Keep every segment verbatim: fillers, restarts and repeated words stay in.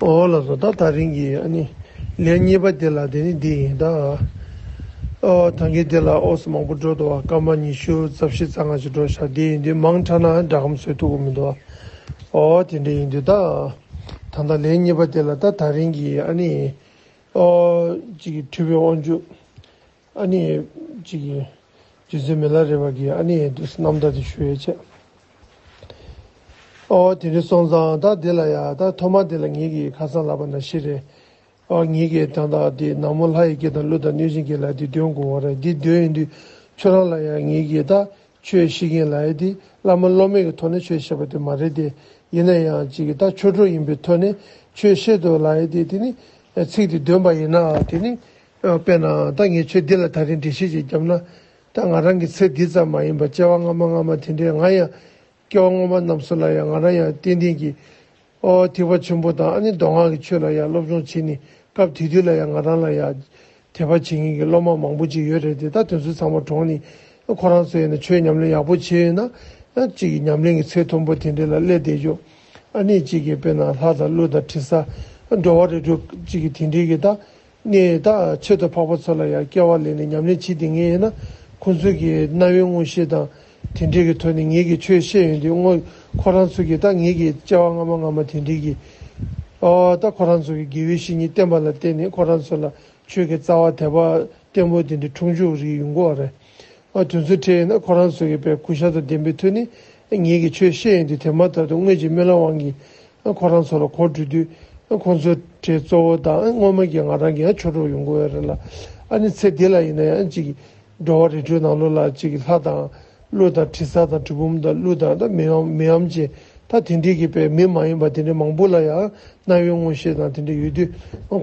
ཨོ་ལགས་སོ། ད་དེ་རིང་གི་ཨ་ནི་ལན་གཉིས་པ་དེ་ལ་དེ་ནི་འདི་ཡིན་ད། ཨོ་ད་གིན་དེ་ལ་ཨོ་སི་མང་པོ་འགྲོ་འདུག་བ། སྐར་མ་ཉི་ཤུ་རྩ་བཞི་རྩ་ལྔ་ཞིག་འགྲོ་ཤག་འདི་ཡིན་དུས་མང་དྲགས་ན་འདྲ་གམ་བཟོས་ཐུབ་ཀྱི་མི་འདུག་བ། ཨོ་དེ་འདྲ་ཡིན་དུས་ད། ད་ལྟ་ལན་གཉིས་པ་དེ་ལ་ད་དེ་རིང་གི་ཨ་ནི་ཨོ་ཅིག་གི་འཁྲུལ་པའི་དབང་ཕྱུག་ཨ་ནི་ཅིག་གི་རྗེ་བཙུན་མི་ལ་རས་པ་གི་ཨ་ནི་དུས་རྣམ་ཐར་དེ་ཞུ་ཡས་བྱས། ཨོ་དེ་འདྲ་སོང་ཙང་ད་དེ་ལ་ཡ་ད་ཐོག་མ་དེ་ལ་ངེད་ཀྱིས་ཁ་སང་ལབ་པ་ནང་བཞིན་རེད། ཨོ་ངེད་ཀྱིས་ད་ལྟ་དེ་ནག་མོ་ལྷ་ཡི་སྐད་དང་གླུ་དང་གནོད་སྦྱིན་སྐད་ལ་དེ་འདོན་དགོས་པ་རེད། འདི་འདོན་ཡིན་དུས་ཁྱོད་རང་ལ་ཡ་ངེད་ཀྱིས་ད་ཆོས་བཤད་མཁན་ལ་ཡ་དེ་བླ་མ་སློབ་མའི་གི་ཐོག་ནས་ཆོས་བཤད་པ་དེ་མ་རེད་དེ། ཡིན་ན་ཡང་ཅིག་གི་ད་ཆོས་གྲོགས་ཡིན་པའི་ཐོག་ནས་ཆོས་བཤད་དོ་ལ་ཡ་དེ་དེ་ནི་ཚིག་དེ་འདོན་པ་ཡིན་ན་དེ་ནི་དཔེར་ན་ད་ངས་ཆོས་འདི་ལ་ད་རིང་འགྲེལ་བཤད་ཅིག་བརྒྱབ་ན། ད་ང་རང་གི་ཚེ་འདི་ཙམ་མ་ཡིན་པར་སྐྱེ་བ་སྔ་མ་སྔ་མ་དེ་འདྲའི་ང་ཡང་སྐྱེ་བ་སྔོན་མ་རྣམས་སུ་ལ་ཡང་ང་རང་ཡང་ཏན་ཏན་གྱི་ཨོ་ཐེག་པ་ཆེན་པོ་དང་ཨ་ནི་མདོ་སྔགས་ཀྱི་ཆོས་ལ་ཡང་སློབ་སྦྱོང་བྱེད་ནི་སྐབས་དེ་དུས་ལ་ཡང་ང་རང་ལ་ཡང་དད་པ་བྱེད་མཁན་གྱི་སློབ་མ་མང་པོ་ཅིག་ཡོད་རེད་དེ། ད་དེ་ཚོ་ཚང་མ་གྲོངས་ནི་ཁོ་རང་ཚོ་ཡིན་ན་ཆོས་ཉམས་ལེན་ཡག་པོ་བྱས་ཡོད་ན་ཅིག་གི་ཉམས་ལེན་གྱི་ཚད་མཐོན་པོ་དེ་འདྲ་ལ་སླེབས་བསྡད་ཆོག་ཨ་ནི་ཅིག་གི་དཔེར་ན་ལྷ་དང་ཀླུ་དང་དྲི་ཟ་འགྲོ་བ་རིགས་དྲུག་ཅིག་གི་དེ་འདྲའི་གི་ད། ནས་ད་ཆེད་དུ་འཕགས་པ་ཚོ་ལ་ཡང་སྐྱེ་བ་ལེན་ནས་ཉམས་ལེན་བྱེད་བསྡད་མཁན་ཡིན་ན། ཁོང་ཚོས་ཀྱི་རྣ་བའི་མངོན་ཤེས་དང་དེ་འདྲའི་གི་ཐོག་ནས་ངེད་ཀྱིས་ཆོས་བཤད་ཡོང་དུས་དངོས་ཁོ་རང་ཚོས་ཀྱི་ད་ངེད་ཀྱི་སྐྱེ་བ་སྔ་མ་སྔ་མ་དེ་འདྲའི་གི་ཨོ་ད་ཁོ་རང་ཚོ་གི་དགེ་བའི་བཤེས་གཉེན་བསྟེན་པ་ལ་བརྟེན་ནས་ཁོ་རང་ཚོ་ལ་ཆོས་ཀྱི་རྩ་བ་དད་པ་བརྟན་པོ་དེ་འདྲའི་འཁྲུངས་འཇུག་རིགས་ཡོང་གི་ཡོད་རེད། ཨ་དེ་ཚོ་འཕྲད་ཡིན་ན་ཁོ་རང་ཚོ་གི་དཔེ་གུས་ཞབས་དང་ལྡན་པའི་ཐོག་ནས་ངེད་ཀྱིས་ཆོས་བཤད་ཡོང་དུས་དེ་མ་ཐག་ཏུ་དངོས་ཀྱི་སྨོན་ལམ་དབང་གིས་ཁོ་རང་ཚོ་ལ་གོ་འགྲོ་དུས་ཁོང་ཚོ་གྲས་གཙོ་བོ་དང་སྔོན་མ་གི་ང་རང་གི་ཆོས་གྲོགས་ཡོང་གི་ཡོད་རེད་ལ། ཨ་ནི་ཚེ་འདི་ལ་ཡིན་ན་ཡང་ཅིག་འགྲོ་བ་རིགས་དྲུག་ནང་ལོགས་ལ་ཅིག་ལྷ་དང་ཀླུ་དང་དྲི་ཟ་དང་གྲུལ་བུམ་དང་ཀླུ་དང་ད་མི་འམ་མི་འམ་ཅན་ད་དེ་འདྲའི་གི་དཔེ་མི་མ་ཡིན་པ་དེ་འདྲའི་མང་པོ་ལ་ཡང་རྣ་བའི་མངོན་ཤེས་དང་དེ་འདྲ་ཡོད་དུས་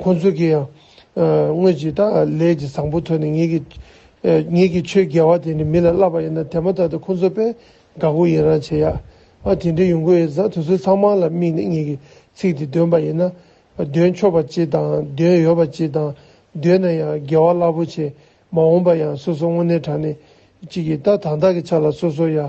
ཁོང་ཚོ་གི་ཡང་དངོས་ཀྱི་ད་ལས་ཀྱི་བཟང་པོ་ཐོག་ནས་ངེད་ཀྱི་ངེད་ཀྱི་ཆོས་དགེ་བ་དེ་འདྲ་མི་ལ་བསླབ་པ་ཡིན་ན་དེ་མ་ཐག་ཏུ་ཁོང་ཚོ་དཔེ་དགའ་པོ་ཡི་རང་བྱེད་ཡ། ཨ་དེ་འདྲ་ཡོང་གི་ཡོད་ཙང་དེ་ཚོ་ཚང་མ་ལ་དམིགས་ནས་ངེད་ཀྱི་ཚིག་དེ་འདོན་པ་ཡིན་ན། འདོན་ཆོག་པ་ཅིག་དང་འདོན་ཡོད་པ་ཅིག་དང་འདོན་ན་ཡང་དགེ་བ་རླབས་པོ་ཆེ། མ་འོངས་པ་ཡང་སོ་སོ་དངོས་གནས་དྲང་གནས་ཅིག་གིས་ད་ད་ལྟ་གི་ཆ་ལ་སོ་སོ་ཡ་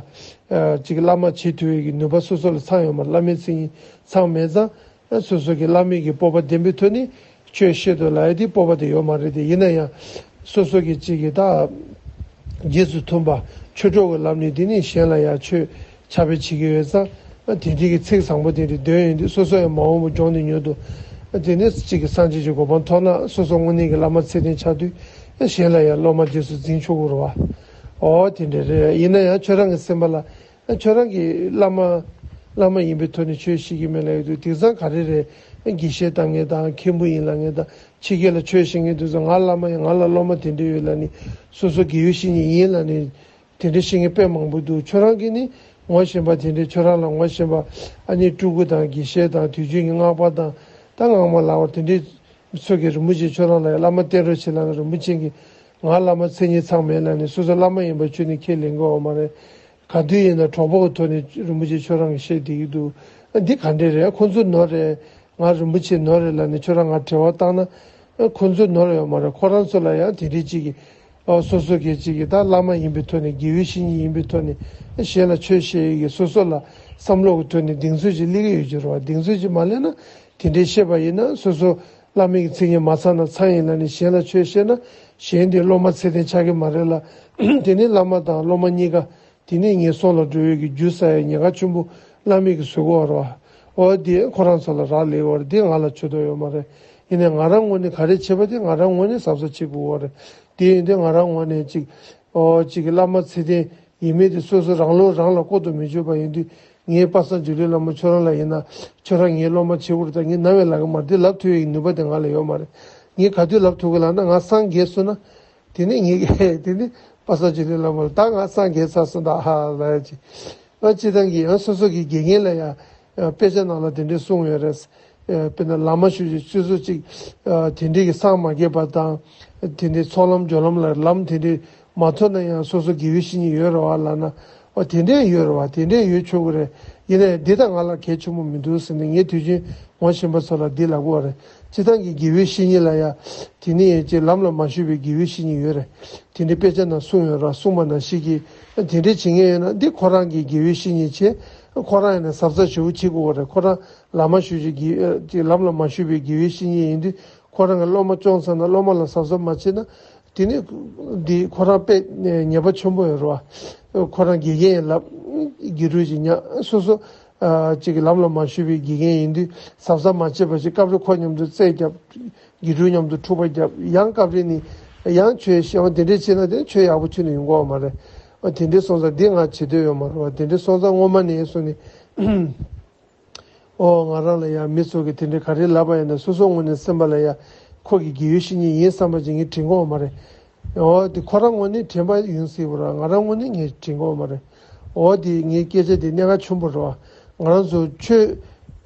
ཅིག་བླ་མ་བྱེད་ཐུབ་ཡས་ཀྱི་ནུས་པ་སོ་སོ་ལ་ཚང་ཡོད་མ་རེད། བླ་མའི་མཚན་ཉིད་ཚང་མེད་ཙང་སོ་སོ་གི་བླ་མའི་གི་སྤོབས་པ་ལྡན་པའི་ཐོག་ནས་ཆོས་བཤད་དུ་ལ་ཡ་དེ་སྤོབས་པ་དེ་ཡོད་མ་རེད་དེ། ཡིན་ན་ཡང་སོ་སོ་གི་ཅིག་གིས་ད་རྗེས་སུ་མཐུན་པ་ཆོས་གྲོགས་ཀྱི་ལམ་ནས་དེ་ནས་གཞན་ལ་ཡང་ཆོས་ཕྱག་དཔེ་བྱེད་ཀྱི་ཡོད་ཙང་། དེ་འདྲའི་གི་ཚིག་བཟང་པོ་དེ་འདྲ་འདོན་ཡོང་དུས་སོ་སོ་ཡང་མ་འོངས་པ་མགྱོགས་ནས་མྱུར་དུ་དེ་ནས་ཅིག་གི་སངས་རྒྱས་ཀྱི་གོ་འཕང་ཐོབ་ན་སོ་སོ་དངོས་གནས་ཀྱི་བླ་མ་ཚད་ལྡན་ཆགས་དུས་གཞན་ལ་ཡང་སློབ་མ་རྗེས་སུ་འཛིན་ཆོག་གི་རེད་བ། ཨོ་དེ་འདྲ་རེད། ཡིན་ན་ཡང་ཁྱོད་རང་གི་སེམས་པ་ལ་ཁྱོད་རང་གི་བླ་མ་བླ་མ་ཡིན་པའི་ཐོག་ནས་ཆོས་བཤད་ཀྱི་མེད་ལབ་ཡོད་དུས་དེང་སང་ག་རེ་རེད། དགེ་བཤེས་བཏང་མཁན་དང་མཁན་པོ་ཡིན་ལབ་མཁན་དང་ཕྱི་རྒྱལ་ལ་ཆོས་བཤད་མཁན་དེ་ཚོ་ང་བླ་མ་ཡིན། ང་ལ་སློབ་མ་དེ་འདྲ་ཡོད་ལབ་ནས་སོ་སོ་དགེ་བའི་བཤེས་གཉེན་ཡིན་ལབ་ནས། དེ་འདྲ་བཤད་མཁན་དཔེ་མང་པོ་འདུག་ཁྱོད་རང་གིས་ནི་ངོ་ཤེས་པ་དེ་འདྲའི་ཁྱོད་རང་ལ་ངོ་ཤེས་པ་ཨ་ནི་སྤྲུལ་སྐུ་དང་དགེ་བཤེས་དང་དུས་རྒྱུན་གྱི་སྔགས་པ་དང་ད་སྔགས་མ་ལགས་པ་དེ་འདྲའི་ཚོ་གི་རིན་པོ་ཆེ་ཁྱོད་རང་ལ་ཡང་བླ་མ་བསྟེན་རོགས་བྱེད་ལབ་ན་རིན་པོ་ཆེ་གིས་ང་བླ་མ་མཚན་ཉིད་ཚང་མེད་ལབ་ནས་སོ་སོ་བླ་མ་ཡིན་པ་ཁྱོན་ནས་ཁས་ལེན་གི་ཡོད་མ་རེད། ག་དུས་ཡིན་ན་གྲོགས་པོ་གི་ཐོག་ནས་རིན་པོ་ཆེ་ཁྱོད་རང་གིས་བཤད་བསྡད་ཀྱི་འདུག་འདི་ག་འདྲ་རེད། ཁོང་ཚོ་ནོར་རེད། ང་རིན་པོ་ཆེ་ནོར་རེད་ལབ་ནས་ཁྱོད་རང་ང་འབྲེལ་བ་བཏང་ན། ཁོ་ཚོ་ནོར་ཡོད་མ་རེད། ཁོ་རང་ཚོ་ལ་ཡང་དེ་འདྲའི་ཅིག་གི་ཨ་སོ་སོ་གི་ཅིག་གི་ད་བླ་མ་ཡིན་པའི་ཐོག་ནས་དགེ་བའི་བཤེས་གཉེན་ཡིན་པའི་ཐོག་ནས་གཞན་ལ་ཆོས་བཤད་ཡས་ཀྱི་སོ་སོ་ལ་བསམ་བློ་གི་ཐོག་ནས་གདེང་ཚོད་ཅིག་སླེབས་ཀྱི་ཡོད་ཀྱི་རེད་བ། གདེང་ཚོད་ཅིག་མ་སླེབས་ན་དེ་འདྲའི་བཤད་པ་ཡིན་ན་སོ་སོ་བླ་མའི་མཚན་ཉིད་མ་ཚང་ན་ཚང་ཡིན་ལབ་ནས་གཞན་ལ་ཆོས་བཤད་ན་གཞན་དེ་སློབ་མ་ཚད་ལྡན་ཆགས་ཀྱི་མ་རེད་ལ། དེ་ནས་བླ་མ་དང་སློབ་མ་གཉིས་ཀ་དེ་ནས་ངན་སོང་ལ་འགྲོ་ཡས་ཀྱི་རྒྱུ་བསགས་ཡས་ཉེན་ཁ་ཆེན་པོ་བླ་མས་ཀྱིས་བཟོ་གི་ཡོད་རེད་བ། འོ་དེ་ཁོ་རང་ཚོ་ལ་རག་ལས་ཡོད་རེད། དེ་ང་ལ་ཆོད་དོན་ཡོད་མ་རེད། ཡིན་ནའི་ང་རང་ངོས་ནས་ག་རེ་བྱེད་པ་དེ་ང་རང་ངོས་ནས་གཟབ་གཟབ་བྱེད་དགོས་ཡོད་རེད། དེ་ཡིན་དུས་ང་རང་ངོས་ནས་ཅིག་ཨོ་ཅིག་གི་བླ་མ་ཚད་ལྡན་ཡིན་མིན་དེ་སོ་སོ་རང་བློ་རང་ལ་བསྐོར་དུ་མི་འཇུག་པ་ཡིན་དུས། ངའི་པ་སངས་རྒྱས་ལུས་བླ་མ་ཁྱོད་རང་ལ་ཡིན་ན་ཁྱོད་རང་ངའི་སློབ་མ་བྱེད་དགོས་རེད། ད་ངས་ནམ་ཡང་ལབ་གི་མ་རེད། དེ་ལབ་ཐུབ་ཡས་ཀྱི་ནུས་པ་དེ་ང་ལ་ཡོད་མ་རེད། ངས་ག་དུས་ལབ་ཐུབ་གི་ལབ་ན་ང་སངས་རྒྱས་སོང་ན། དེ་ནས་ངེད་ཀྱིས་དེ་ནས་པ་སངས་རྒྱས་ལུས་བླ་མ་ལ་ད་ང་སངས་རྒྱས་ཚར་སོང་ད་ཧ་ལབ་ཡ་ཅིག་ཨ་སྤྱིར་བཏང་གི་ཡང་སོ་སོ་གི་དགེ་རྒན་ལ་ཡང་དཔེ་ཆ་ནང་ལ་དེ་འདྲས་གསུངས་ཡོད་རེད། དཔེར་ན་བླ་མ་ཞུ་ཅིག་སོ་སོ་ཅིག་དེ་འདྲས་ཀྱི་སངས་མ་རྒྱས་པ་དང་དེ་འདྲས་ཚོགས་ལམ་སྦྱོར་ལམ་ལ་ལམ་དེ་འདྲས་མ་ཐོབ་ན་ཡང་སོ་སོ་དགེ་བའི་བཤེས་གཉེན་ཡོད་རེད་བ་ལབ་ན། ཨོ་དེ་འདྲས་ཡོད་རེད་བ། དེ་འདྲས་ཡོད་ཆོག་གི་རེད། ཡིན་ནའི་འདི་ད་ང་ལ་གལ་ཆེན་པོ་མི་འདུག་ཟེར་ནས་ངས་དུས་རྒྱུན་ངོ་ཤེས་པ་ཚོ་ལ་འདི་ལབ་དགོས་པ་རེད། སྤྱིར་བཏང་གི་དགེ་བའི་བཤེས་གཉེན་ལ་ཡ། དེ་ནི་ཅིག་ལམ་ལ་མ་ཞུགས་པའི་དགེ་བའི་བཤེས་གཉེན་ཡོད་རེད། དེ་འདྲའི་དཔེ་ཆ་ནང་གསུངས་ཡོད་ར། གསུངས་པ་ནང་བཞིན་གྱི་དེ་འདྲའི་བྱེད་མཁན་ཡོད་ན་འདི་ཁོ་རང་གི་དགེ་བའི་བཤེས་གཉེན་བྱས། ཁོ་རང་ཡིན་ན་གཟབ་གཟབ་ཞེ་པོ་བྱེད་དགོས་པ་རེད། ཁོ་རང་ལམ་མ་ཞུགས་ཀྱི་དགེ་ཅིག་ལམ་ལ་མ་ཞུགས་པའི་དགེ་བའི་བཤེས་གཉེན་ཡིན་དུས། ཁོ་རང་གི་སློབ་མ་སྐྱོང་ཚར་ན་སློབ་མ་ལ་གཟབ་གཟབ་མ་བྱེད་ན། དེ་ནི་འདི་ཁོ་རང་དཔེ་ཉེས་པ་ཆེན་པོ་ཡོད་རེད་བ། ཁོ་རང་དགེ་རྒན་ཡིན་ལབ། དགེ་ཕྲུག་ཅིག་ཉག་སོ་སོ་ཅིག་གི་ལམ་ལ་མ་ཞུགས་པའི་དགེ་རྒན་ཡིན་དུས་གཟབ་གཟབ་མ་བྱེད་པ་ཞིག་སྐབས་རེ་ཁོ་མཉམ་དུ་རྩེད་རྒྱབ། དགེ་ཕྲུག་མཉམ་དུ་འཁྲུག་པ་རྒྱབ། ཡང་སྐབས་རེ་ནི་ཡང་ཆོས་བཤད་པ་དེ་འདྲས་བྱས་ན་དེ་ཆོས་ཡག་པོ་ཁྱོན་ནས་ཡོང་གི་ཡོད་མ་རེད། ཨ་དེ་འདྲས་སོང་ཙང་འདི་ང་བྱེད་འདོད་ཡོད་མ་རེད་བ། དེ་འདྲས་སོང་ཙང་སྔོན་མ་ནས་སོང་ནས། ཨོ་ང་རང་ལ་ཡང་མི་ཚོ་གིས་དེ་འདྲས་ག་རེ་ལབ་པ་ཡིན་ན་སོ་སོ་ངོས་ནས་སེམས་པ་ལ་ཡང་ཁོ་གི་དགེ་བའི་བཤེས་གཉེན་ཡིན་བསམ་པ་ཅིག་ངས་དྲན་གྱི་ཡོད་མ་རེད། ཨོ་དེ་ཁོ་རང་ངོས་ནས་དྲན་པ་ཡོང་སྲིད་པ་རེད། ང་རང་ངོས་ནས་ངས་དྲན་གྱི་ཡོད་མ་རེད། ཨོ་དེ་ངའི་སྐད་ཆ་དེ་གནད་འགག་ཆེན་པོ་རེད་བ། ང་རང་ཚོ་ཆོས་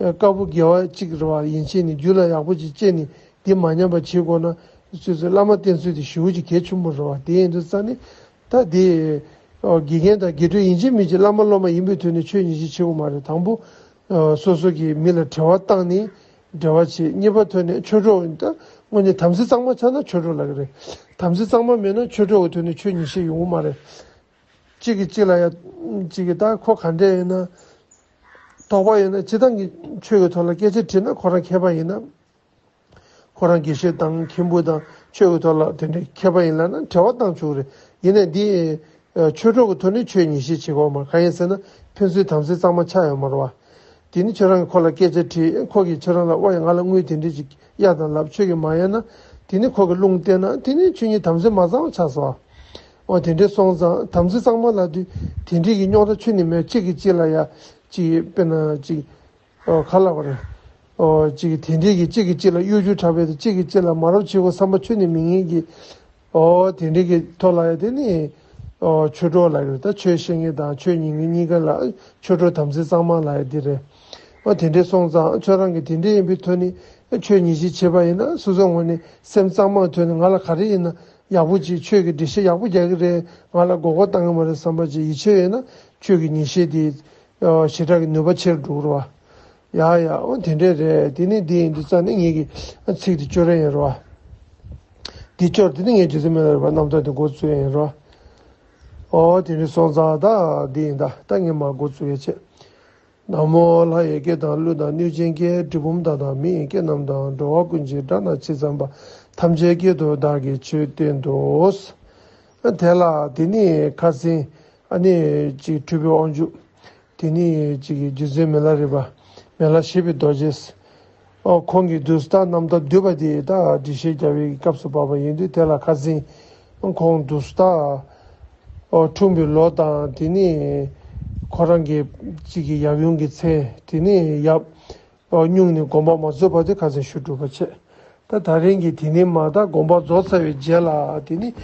དཀར་པོ་དགེ་བ་གཅིག་རེད་བ། ཡིན་ཕྱིན་ནི་རྒྱུད་ལ་ཡག་པོ་ཅིག་སྐྱེས་ནས་དེ་མ་ཉམས་པ་བྱེད་དགོས་ན། སོ་སོའི་བླ་མ་བསྟེན་ཚུལ་དེ་ཞེ་པོ་ཅིག་གལ་ཆེན་པོ་རེད་བ། དེ་ཡིན་དུས་ཙང་ནི་ད་དེ་ཨོ་དགེ་རྒན་དང་དགེ་ཕྲུག་ཡིན་གཅིག་མིན་གཅིག་བླ་མ་སློབ་མ་ཡིན་པའི་དོན་ནས་ཆོས་ཉེས་ཤེས་བྱེད་དགོས་མ་རེད། དང་པོ་ཨ་སོ་སོ་གིས་མི་ལ་འབྲེལ་བ་བཏང་ནས་འབྲེལ་བ་བྱེད། གཉིས་པ་ཐོག་ནས་ཆོས་གྲོགས། ད་དངོས་གནས་དམ་ཚིག་གཙང་མ་ཆགས་ན་ཆོས་གྲོགས་ལབ་ཀྱི་རེད། དམ་ཚིག་གཙང་མ་མེད་ན་ཆོས་གྲོགས་ཀྱི་ཐོག་ནས་ཆོས་ཉེས་ཤེས་ཡོང་གི་མ་རེད། གཅིག་གིས་གཅིག་ལ་ཡ་གཅིག་གིས་ད་ཁོ་ག་འདྲས་ཡིན་ན། དོགས་པ་ཡོད་ན་སྤྱིར་བཏང་གི་ཆོས་ཀྱི་ཐོག་ལ་སྐད་ཆ་དྲིས་ན་ཁོ་རང་མཁས་པ་ཡིན་ན། ཁོ་རང་དགེ་བཤེས་དང་མཁན་པོ་དང་ཆོས་ཀྱི་ཐོག་ལ་དེ་འདྲའི་མཁས་པ་ཡིན་ལབ་ན་འབྲེལ་བ་བཏང་ཆོག་རེད། ཡིན་ནའི་འདི་ཨ་ཆོས་གྲོགས་ཀྱི་ཐོག་ནས་ཆོས་ཉེས་ཤེས་བྱེད་དགོས་མ། གང་ཡིན་ཟེར་ན་ཕན་ཚུན་དམ་ཚིག་གཙང་མ་ཆགས་ཡོད་མ་རེད་བ། དེ་ནི་ཁྱོད་རང་གིས་ཁོ་ལ་སྐད་ཆ་དྲིས། ཁོ་གིས་ཁྱོད་རང་ལ་ཨོ་ཡ་ང་ལ་དངུལ་དེ་འདྲས་ཅིག་གཡར་དང་ལབ། ཁྱོད་ཀྱིས་མ་གཡར་ན། དེ་ནི་ཁོ་གིས་རླུང་བསྟན་ན་དེ་ནི་ཁྱོད་གཉིས་དམ་ཚིག་མ་གཙང་བ་ཆགས་སོང་བ། ཨོ་དེ་འདྲས་སོང་ཙང་དམ་ཚིག་གཙང་མ་ལབ་དུས་དེ་འདྲས་ཀྱི་རྙོག་དྲ་ཁྱོན་ནས་མེད། གཅིག་གིས་གཅིག་ལ་ཡ་གཅིག་དཔེར་ན་གཅིག་ཨོ་ག་ལབ་པ་རེད། ཨོ་གཅིག་གིས་དེ་འདྲས་ཀྱི་གཅིག་གིས་གཅིག་ལ་གཡོ་སྒྱུ་དྲག་པའི་དང་། གཅིག་གིས་གཅིག་ལ་མ་རབས་བྱེད་དགོས་བསམ་པ་ཁྱོན་ནས་མེད་མཁན་གྱི། ཨོ་དེ་འདྲས་ཀྱི་ཐོག་ལ་ཡ་དེ་ནི་ཨོ་ཆོས་གྲོགས་ལབ་ཀྱི་རེད། ད་ཆོས་བཤད་མཁན་དང་ཆོས་ཉན་མཁན་གཉིས་ཀ་ལ་ཆོས་གྲོགས་དམ་ཚིག་གཙང་མ་ལབ་ཡ་དེ་རེད། ཨོ་དེ་འདྲས་སོང་ཙང་ཁྱོད་རང་གིས་དེ་འདྲས་ཡིན་པའི་ཐོག་ནས་ཆོས་ཉེས་ཤེས་བྱེད་པ་ཡིན་ན་སོ་སོའི་ངོས་ནས་སེམས་གཙང་མའི་ཐོག་ནས་ང་ལ་ག་རེ་ཡིན་ན་ཡག་པོ་ཅིག་ཆོས་ཀྱི་འགྲེལ་བཤད་ཡག་པོ་རྒྱག་གི་རེད། ང་ལ་མགོ་སྐོར་བཏང་གི་མ་རེད་བསམ་པ་ཅིག་ཡིད་ཆེས་ཡོད་ན་ཆོས་ཀྱི་ཉེས་ཤེས་དེ་ཞེ་དྲག་གི་ནུས་པ་ཆེར་འགྲོ་གི་རེད་བ། ཡ་ཡ་ཨོ་དེ་འདྲས་རེད། དེ་ནི་འདི་ཡིན་དུས་ཙང་ནི་ངེད་ཀྱི་ཚིག་དེ་སྐྱོར་ཡ་ཡིན་རོ། འདི་སྐྱོར་དེ་ནི་ངས་རྗེ་བཙུན་མི་ལ་རས་པའི་རྣམ་ཐར་དེ་འགོ་བཙུགས་ཡ་ཡིན་རོ། ཨོ་དེ་ནི་སོང་ཙང་ད་འདི་ཡིན། ད་ད་ངས་མར་འགོ་བཙུགས་ཡ་བྱེད། ན་མོ་ལྷ་ཡི་སྐད་དང་ཀླུ་དང་གནོད་སྦྱིན་སྐད། གྲུལ་བུམ་དག་དང་མི་ཡི་སྐད་རྣམས་དང་། འགྲོ་བ་ཀུན་གྱི་སྒྲ་རྣམས་ཇི་ཙམ་པ། ཐམས་ཅད་སྐད་དུ་བདག་གིས་ཆོས་བསྟན་ཏོ། དེ་ལ་དེ་ནི་ཁ་སང་ཨ་ནི་ཅིག་སྤྲུལ་པའི་དབང་ཕྱུག་དེ་ནི་ཅིག་རྗེ་བཙུན་མི་ལ་རས་པ། མི་ལ་བཞི་པའི་རྡོ་རྗེ། ཨོ་ཁོང་གིས་བསྡུས་ད་རྣམ་ཐར་བསྡུས་པ་དེ་ད་འགྲེལ་བཤད་རྒྱག་པའི་སྐབས་སུ་བབས་པ་ཡིན་དུས། དེ་ལ་ཁ་སང་ཁོང་བསྡུས་ད་ཨོ་འཁྲུངས་པའི་ལོ་དང་། དེ་ནི་ཁོ་རང་གི་ཅིག་གི་ཡབ་ཡུམ་གྱི་མཚན། དེ་ནི་ཡབ་ཨོ་སྨྱུང་གནས་དགོངས་པ་མ་རྫོགས་བར་དུ་ཁ་སང་ཞུ་གྲུབ་པ་བྱས། ད་ད་རིང་གི་དེ་ནི་མ་ད་དགོངས་པ་རྫོགས་ཚར་བའི་རྗེས་ལ་དེ་ནི་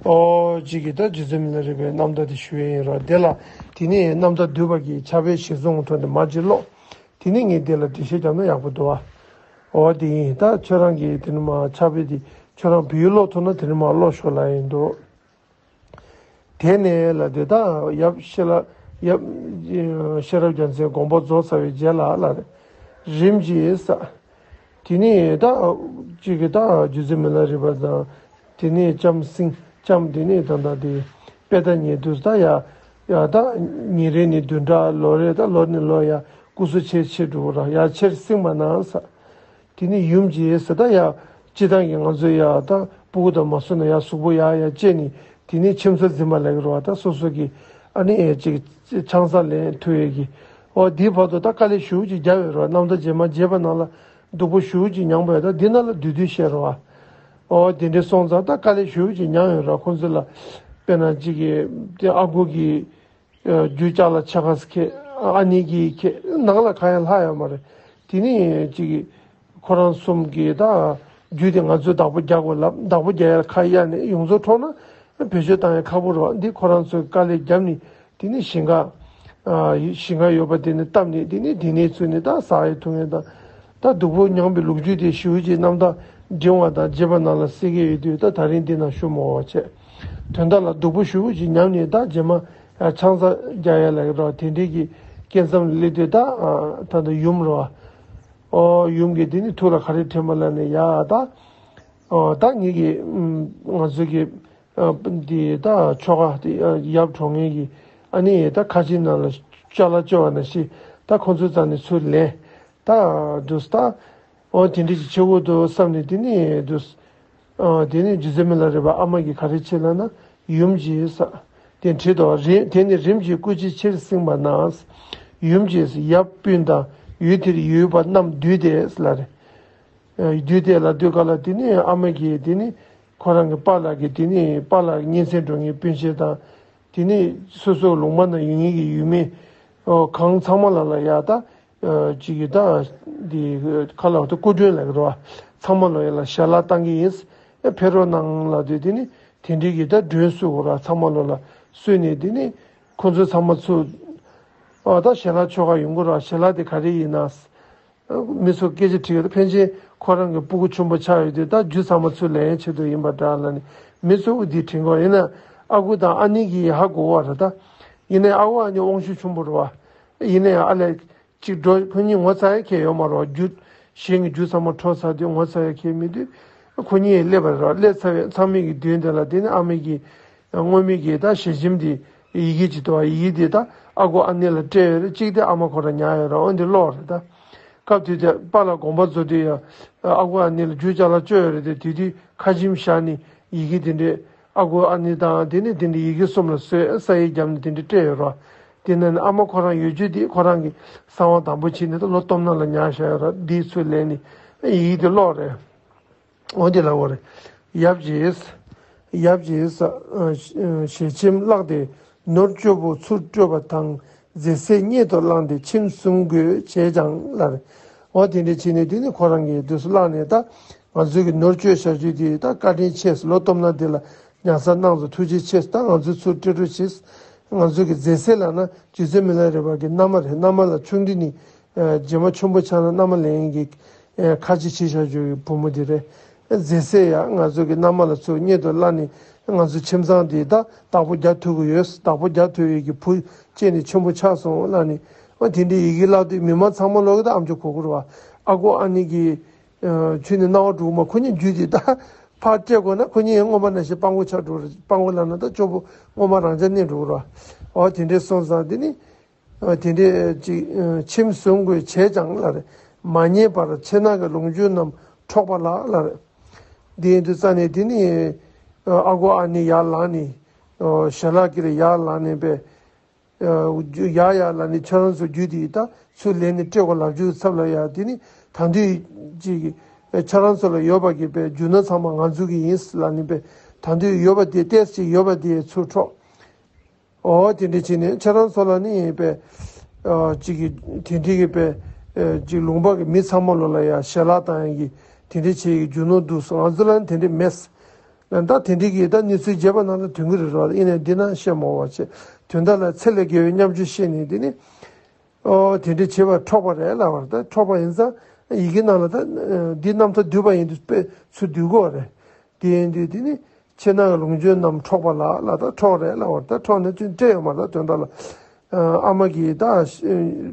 ཨོ་ཅིག་གི་ད་རྗེ་བཙུན་མི་ལ་རས་པའི་རྣམ་ཐར་དེ་ཞུ་ཡས་ཡིན་རོ། དེ་ལ་དེ་ནི་རྣམ་ཐར་བསྡུས་པ་གི་ཕྱག་དཔེ་གཞིར་བཟུང་ཐོག་ནས་མར་ཅིག་ཀློག་དེ་ནས་ངས་འདི་ལ་འགྲེལ་བཤད་བརྒྱབ་ན་ཡག་པོ་འདུག་བ། འོ་དེ་ཡིན། ད་ཁྱོད་རང་གིས་དེ་ནས་མར་ཕྱག་དཔེ་འདི་ཁྱོད་རང་བོད་ཡིག་ཀློག་ཐུབ་ན་དེ་ནས་མར་ཀློག་ཤོག་ལབ་ཡིན་འདུག་དེ་ནས་ལ་དེ་ད་ཡབ་ཤེས་རབ་ཡབ་ཤེས་རབ་རྒྱལ་མཚན་དགོངས་པ་རྫོགས་ཚར་བའི་རྗེས་ལ་ལ་རེད། རིམ་གྱིས་ས། དེ་ནས་ད་གཅིག་གིས་ད་རྗེ་བཙུན་མི་ལ་རས་པ་དང་། དེ་ནས་ལྕམ་སྲིང་ལྕམ། དེ་ནས་ད་ད་དེ་དཔལ་ལྡན་ཉེ་དུས་ད་ཡ་ཡ་ད་ཉིན་རེ་ནས་བདུན་ཕྲག་ལོ་རེ་ད་ལོ་ནས་ལོ་ཡ་སྐུ་གཟུགས་ཆེར་ཆེར་འགྲོ་གི་ར། ཡ་ཆེར་སྲིང་བ་ན་ས། དེ་ནས་ཡུམ་གྱིས་ས་ད་ཡ་སྤྱིར་བཏང་གི་ང་ཚོ་ཡ་ད་སྤུ་གུ་དང་མ་སོན་ན་ཡ་གཟུགས་པོ་ཡ་ཡ་བཅད་ནས་དེ་ནས་ཁྱིམ་ཚང་འཛིན་པ་ལབ་ཀྱི་རེད་བ། ད་སོ་སོ་གི་ཨ་ནི་ཡ་ཅིག་ཆང་ས་ལེན་ཐུབ་ཡས་ཀྱི། ཨོ་དེའི་བར་དུ་ད་དཀའ་ལས་ཞེ་པོ་ཅིག་བརྒྱབ་ཡོད་རེད་བ། རྣམ་ཐར་རྗེས་མ་རྒྱས་པ་ནང་ལ་སྡུག་པོ་ཞེ་པོ་ཅིག་མྱངས་པ་ཡོད། ད་འདི་ནང་ལ་བསྡུས་བསྡུས་བཤད་རེད་བ། ཨོ་དེ་འདྲས་སོང་ཙང་ད་དཀའ་ལས་ཞེ་པོ་ཅིག་མྱངས་ཡོད་རེད། ཁོང་ཚོ་ལ་དཔེར་ན་གཅིག་གིས་དེ་ཨ་ཁུ་གིས་རྒྱུ་ལྕགས་ལ་ཕྱེད་ཀ་ཁྱེར། ཨ་ནེ་གིས་ཁྱེར། ནང་ལ་གང་ཡང་ལྷག་ཡོད་མ་རེད། དེ་ནས་གཅིག་གིས་ཁོ་རང་གསུམ་གྱིས་ད་རྒྱུ་དེ་ང་ཚོས་བདག་པོ་རྒྱག་དགོས་ལབ། བདག་པོ་རྒྱག་ཡ་ཁ་གཡར་ནས་ཡོངས་རྫོགས་འཕྲོག་ན་བེད་སྤྱོད་བཏང་ཡ་ཁག་པོ་རེད་བ། འདི་ཁོ་རང་ཚོས་དཀའ་ལས་བརྒྱབ་ནས་དེ་ནས་ཞིང་ཁ་ཨ་ཞིང་ཁ་ཡོད་པ་དེ་ནས་བཏབ་ནས་དེ་ནས་དེ་ནས་ཚུར་ནས་ད་ཟ་ཡ་འཐུང་ཡ་དང་། ད་སྡུག་པོ་མྱངས་པའི་ལོ་རྒྱུས་དེ་ཞེ་པོ་ཅིག་རྣམ་ཐར་འབྲིང་བ་དང་རྒྱས་པ་ནང་ལ་གསལ་གྱི་ཡོད་དུས། ད་ད་རིང་འདི་ནང་ཞུ་མ་དགོས་པ་བྱས། དོན་དག་ལ་སྡུག་པོ་ཞེ་པོ་ཅིག་མྱངས་ནས་ད་རྗེས་མ་ཡ་ཆང་ས་རྒྱག་ཡ་ལ་རོ། དེ་འདྲས་ཀྱི་སྐབས་མཚམས་སླེབས་དུས་ད་ད་ད་ཡུམ་རོ། ཨོ་ཡུམ་གྱིས་དེ་ནི་ཐུགས་ལ་ག་རེ་དྲན་པ་ལབ་ནས་ཡ་ད། ཨོ་ད་ངེད་ཀྱི་ང་ཚོ་གི་འདི་ད་ཁྱོ་ག་དེ་ཡབ་གྲོངས་མཁན་གྱི་ཨ་ནི་ད་ཁ་ཆེའི་ནང་ལ་ཅ་ལག་བཅོལ་བ་ནང་བཞིན་ ད་ཁོ་ཚོའི་རྩ་ནས་ཚུར་ལེན། ད་འདུག་ད། འོ་དེ་འདྲ་ཅིག་བྱེད་དགོས་འདུག་བསམ་ནས་དེ་ནས་འདུག་ཨ་དེ་ནས་ཇུ་ཟེ་མི་ལ་རས་པ་ཨ་མ་གིས་ག་རེ་བྱས་ལབ་ན། ཡུམ་གྱིས་ས། དེ་བྲིས་དོ་རེད། དེ་ནས་རིམ་གྱིས་སྐུ་ཕྱི་ཕྱིར་བསྲིངས་པ་ན། ཡུམ་གྱིས་ཡབ་སྤུན་དང་ཡུལ་དེར་ཡོད་པ་རྣམས་འདུས་ཏེ་ལ་རེ། འདུས་ཏེ་ལ་འདུས་ག་ལ་དེ་ནས་ཨ་མ་གིས་དེ་ནས་ཁོ་རང་གི་པཱ་ལགས་ཀྱི་དེ་ནས་པཱ་ལགས་གཉེན་ཚན་འགྲོ་མཁན་སྤུན་མཆེད་དང་། དེ་ནས་སོ་སོ་ལུང་པ་ན་ཡོད་མཁན་གྱི་ཡུལ་མི་ཨོ་གང་ཚང་མ་ལ་ལ་ཡ་ད། ཅིག་གིས་ད་འདི་ཁ་ལག་ཏུ་སྐུ་མགྲོན་ལ་གི་རོ། ཚང་མ་ལོ་ཡ་ལ་ཞལ་ལག་བཏང་གི་ཡིན། ཨེ་ཕེབས་རོགས་གནང་ལབ་དུས་དེ་ནི་དེ་འདྲའི་གི་ད་མགྲོན་བསུ་གོ་ར་ཚང་མ་ལོ་ལ་གསོལ་ནས་དེ་ནི་ཁོ་ཚོ་ཚང་མ་ཚུར་ཨ་ད་ཞལ་ལག་མཆོད་ག་ཡོང་གི་ར། ཞལ་ལག་དེ་ག་རེ་ཡིན་ན། མི་ཚོ་སྐད་ཆ་དྲིས་ཡོད། ཕན་ཆད་ཁོ་རང་གི་སྤུ་གུ་ཆུང་པོ་ཆགས་ཡོད་དུས་ད་རྒྱུ་ཚང་མ་ཚུར་ལེན་ཆེད་དུ་ཡིན་པ་འདྲ་ལབ་ནས་མི་ཚོ་འདི་དྲན་གོ། ཡིན་ན་ཨ་ཁུ་དང་ཨ་ནེ་གིས་ཧ་གོ་བ་རེད་ད། ཡིན་ནའི་ཨ་ཁུ་ཨ་ནེ་དབང་ཤུགས་ཆེན་པོ་རེད་བ། ཡིན་ནའི་ཨ་ལས། གཅིག་འགྲོ་ཁོ་གཉིས་ངོ་ཚ་ཡ་ཁྱད་ཡོད་མ་རེད། རྒྱུ་གཞན་གྱི་རྒྱུ་ཚང་མ་འཕྲོག་ཚར་དུས་ངོ་ཚ་ཡ་ཁྱད་མེད་དུས་ཁོ་གཉིས་སླེབས་པ་རེད། སླེབས་ཚར་བའི་ཚང་མས་ཀྱི་མདུན་དེ་ལ་དེ་ནི་ཨ་མ་གིས་སྔོན་མའི་གི་ད་ཞལ་ཆེམས་དེ་ཡི་གེ་ཅིག་འདུག་བ། ཡི་གེ་དེ་ད་ཨ་ཁུ་ཨ་ནེ་ལ་སྤྲད་ཡོད་རེད། གཅིག་དེ་ཨ་མ་ཁོ་རང་ཉར་ཡོད་རེད། འོན་ཏེ་ཀློག་རེད་ད། སྐབས་དེ་དུས་པཱ་ལགས་དགོངས་པ་རྫོགས་དུས་ཡ་ཨ་ཁུ་ཨ་ནེ་ལ་རྒྱུ་ཅ་ལག་བཅོལ་ཡོད་རེད་དེ། དེ་དུས་ཁ་ཆེམས་བཞག་ནས་ཡི་གེ་དེ་འདྲས། ཨ་ཁུ་ཨ་ནེ་དང་དེ་ནས་དེ་འདྲའི་ཡི་གེ་གསུམ་ལ་བཟོས་ས་ཡིག་བརྒྱབ་ནས་དེ་འདྲ་སྤྲད་ཡོད་ར། དེ་ནས་ཨ་མ་ཁོ་རང་ཡོད་རྒྱུ་དེ་ཁོ་རང་གི་གསང་བ་དམ་པོ་བྱས་ནས་ད་ལོ་སྟོབས་ན་ལ་ཉར་བཞག་ཡོད་ར། འདིའི་ཚུལ་ལས་ནི་ཡི་གེ་དེ་ཀློག་རེད། འོ་དེ་ལ་འོ་རེད། ཡབ་རྗེས། ཡབ་རྗེས། ཞལ་ཆེམས་བཀླགས་ཏེ་ནོར་བཅུ་པོ་ཚུར་སྤྲོད་པ་དང་། མཛེས་སེ་སྙད་དུ་བླངས་ཏེ་ཁྱིམ་སྲུང་དགོས་བྱས་ཀྱང་ལ་རེད། འོ་དེ་འདྲ་བྱས་ནས་དེ་ནི་ཁོ་རང་གིས་དུས་སུ་བཀླགས་ནས་ད་ང་ཚོའི་གི་ནོར་བཅོལ་བྱ་རྒྱུ་དེ་ད་བཀའ་དྲིན་ཆེ། ལོ་སྟོབས་ན་དེ་ལ་ཉར་ཚགས་གནང་སོང་། ཐུགས་རྗེ་ཆེ། ད་ང་ཚོ་ཚུར་སྤྲད་རོགས་བྱེད། ང་ཚོ་གི་མཛེས་སེ་ལབ་ན་རྗེ་བཙུན་མི་ལ་རས་པ་གི་མནའ་མ་རེད། མནའ་མ་ལ་ཆུང་དུས་ནས་རྗེས་མ་ཆེན་པོ་ཆགས་ན་མནའ་མ་ལེན་གི་ཁ་ཆེ་བྱེད་བྱ་རྒྱུ་གི་བུ་མོ་དེ་རེད། མཛེས་སེ་ཡ་ང་ཚོ་གི་མནའ་མ་ལ་ཚུར་སྙད་དུ་བླངས་ནས་ང་ཚོ་ཁྱིམ་ཚང་དེ་ད་བདག་པོ་རྒྱག་ཐུབ་ཀྱི་ཡོད། བདག་པོ་རྒྱག་ཐུབ་ཡས་ཀྱི་བུ་སྐྱེས་ནས་ཆེན་པོ་ཆགས་སོང་ལབ་ནས། འོ་དེ་འདྲའི་ཡི་གེ་བཀླགས་དུས་མི་མང་ཚང་མ་ལོག་གི་ད་ཨམ་ཅོག་གོ་གི་རེད་བ། ཨ་ཁུ་ཨ་ནེ་གིས་ཁྱོད་ནི་སྣང་བ་འགྲོ་གི་མ། ཁོ་གཉིས་རྒྱུད་དེ་ད་ཕར་སྤྲད་དགོས་ན་ཁོ་གཉིས་སྔོན་མ་ནང་བཞིན་སྤྲང་པོ་ཆགས་འགྲོ་རེད། སྤྲང་པོ་ལབ་ན་ད་སྐྱོ་པོ་སྔོན་མ་རང་ཅག་གནས་འགྲོ་གི་རེད་བ། འོ་དེ་འདྲའི་སོང་ཙང་དེ་ནི། ཨ་དེ་འདྲའི་ཅིག་ཨ་ཁྱིམ་སྲུང་དགོས་བྱས་ཀྱང་ལ་རེ། མ་ཉེས་པར་ཕྱི་ནང་གི་ལོངས་སྤྱོད་རྣམས་འཕྲོག་པ་ལགས་ལ་རེ། དེ་ཡིན་དུས་ཙ་ནས་དེ་ནི་ཨ་ཨ་ཁུ་ཨ་ནེ་ཡར་ལངས་ནས་ཨ་ཞལ་ལག་ཁྱེར་ཡར་ལངས་ནས་པས། ཨ་ཡར་ཡར་ལངས་ནས་ཁྱེད་རང་ཚོ་རྒྱུད་དེ་ད་ཚུར་ལེན་ནས་སྤྲད་དགོས་ལབ་རྒྱུ་ཚབ་ལ་ཡ། དེ་ནི་ད་དུང་ཅིག་ཨ་ཁྱེད་རང་ཚོ་ལ་ཡོད་པ་གི་པས་རྒྱུ་ནོར་ཚང་མ་ང་ཚོ་གི་ཡིན་ལབ་ནས་པས། ད་དུང་ཡོད་པ་དེ་ཏོག་ཙམ་ཡོད་པ་དེ་ཚུར་འཕྲོག་འོ་དེ་འདྲ་བྱས་ནས་ཁྱེད་རང་ཚོ་ལ་ནི་པས། ཨ་ཅིག་གི་དེ་འདྲའི་གི་པས། ཨ་ཅིག་ལུང་པ་གི་མི་ཚང་མ་ལོ་ལ་ཡ་ཞལ་ལག་བཏང་ཡ་གི་དེ་འདྲ་བྱས་ཡི་རྒྱུ་ནོར་འདུག་སོང་། ང་ཚོ་ལ་ནི་དེ་འདྲ་མེད། ད་དེ་འདྲའི་གི་ད་གནས་ཚུལ་རྒྱས་པ་ནང་ལ་ཐོན་གི་རེད་རོ། ཡིན་ནའི་འདི་ན་བཤད་མ་འོས་པ་བྱས། དོན་དག་ལ་ཚད་ལས་བརྒལ་བའི་སྙོམས་འཇུག་བཤད་ནས་དེ་ནི། ཨོ་དེ་འདྲ་བྱས་པ་འཕྲོག་པ་རེད་ལབ་པ་རེད། ད་འཕྲོག་པ་ཡིན་ཙང་ཡི་གེ་ནང་ལ་ད་འདི་རྣམ་ཐར་བསྡུས་པ་ཡིན་དུས་དཔེ་ཚུར་བསྡུས་དགོས་རེད། དེ་ཡིན་དུས་དེ་ནི་ཕྱི་ནང་གི་ལོངས་སྤྱོད་རྣམས་འཕྲོག་པ་ལགས་ལ། ད་འཕྲོག་རེད་ལབ་པ་རེད། ད་འཕྲོག་ནས་ཚུར་སྤྲད་ཡོད་མ་རེད། ད་དོན་དག་ལ། ཨ་མ་གིས་ད་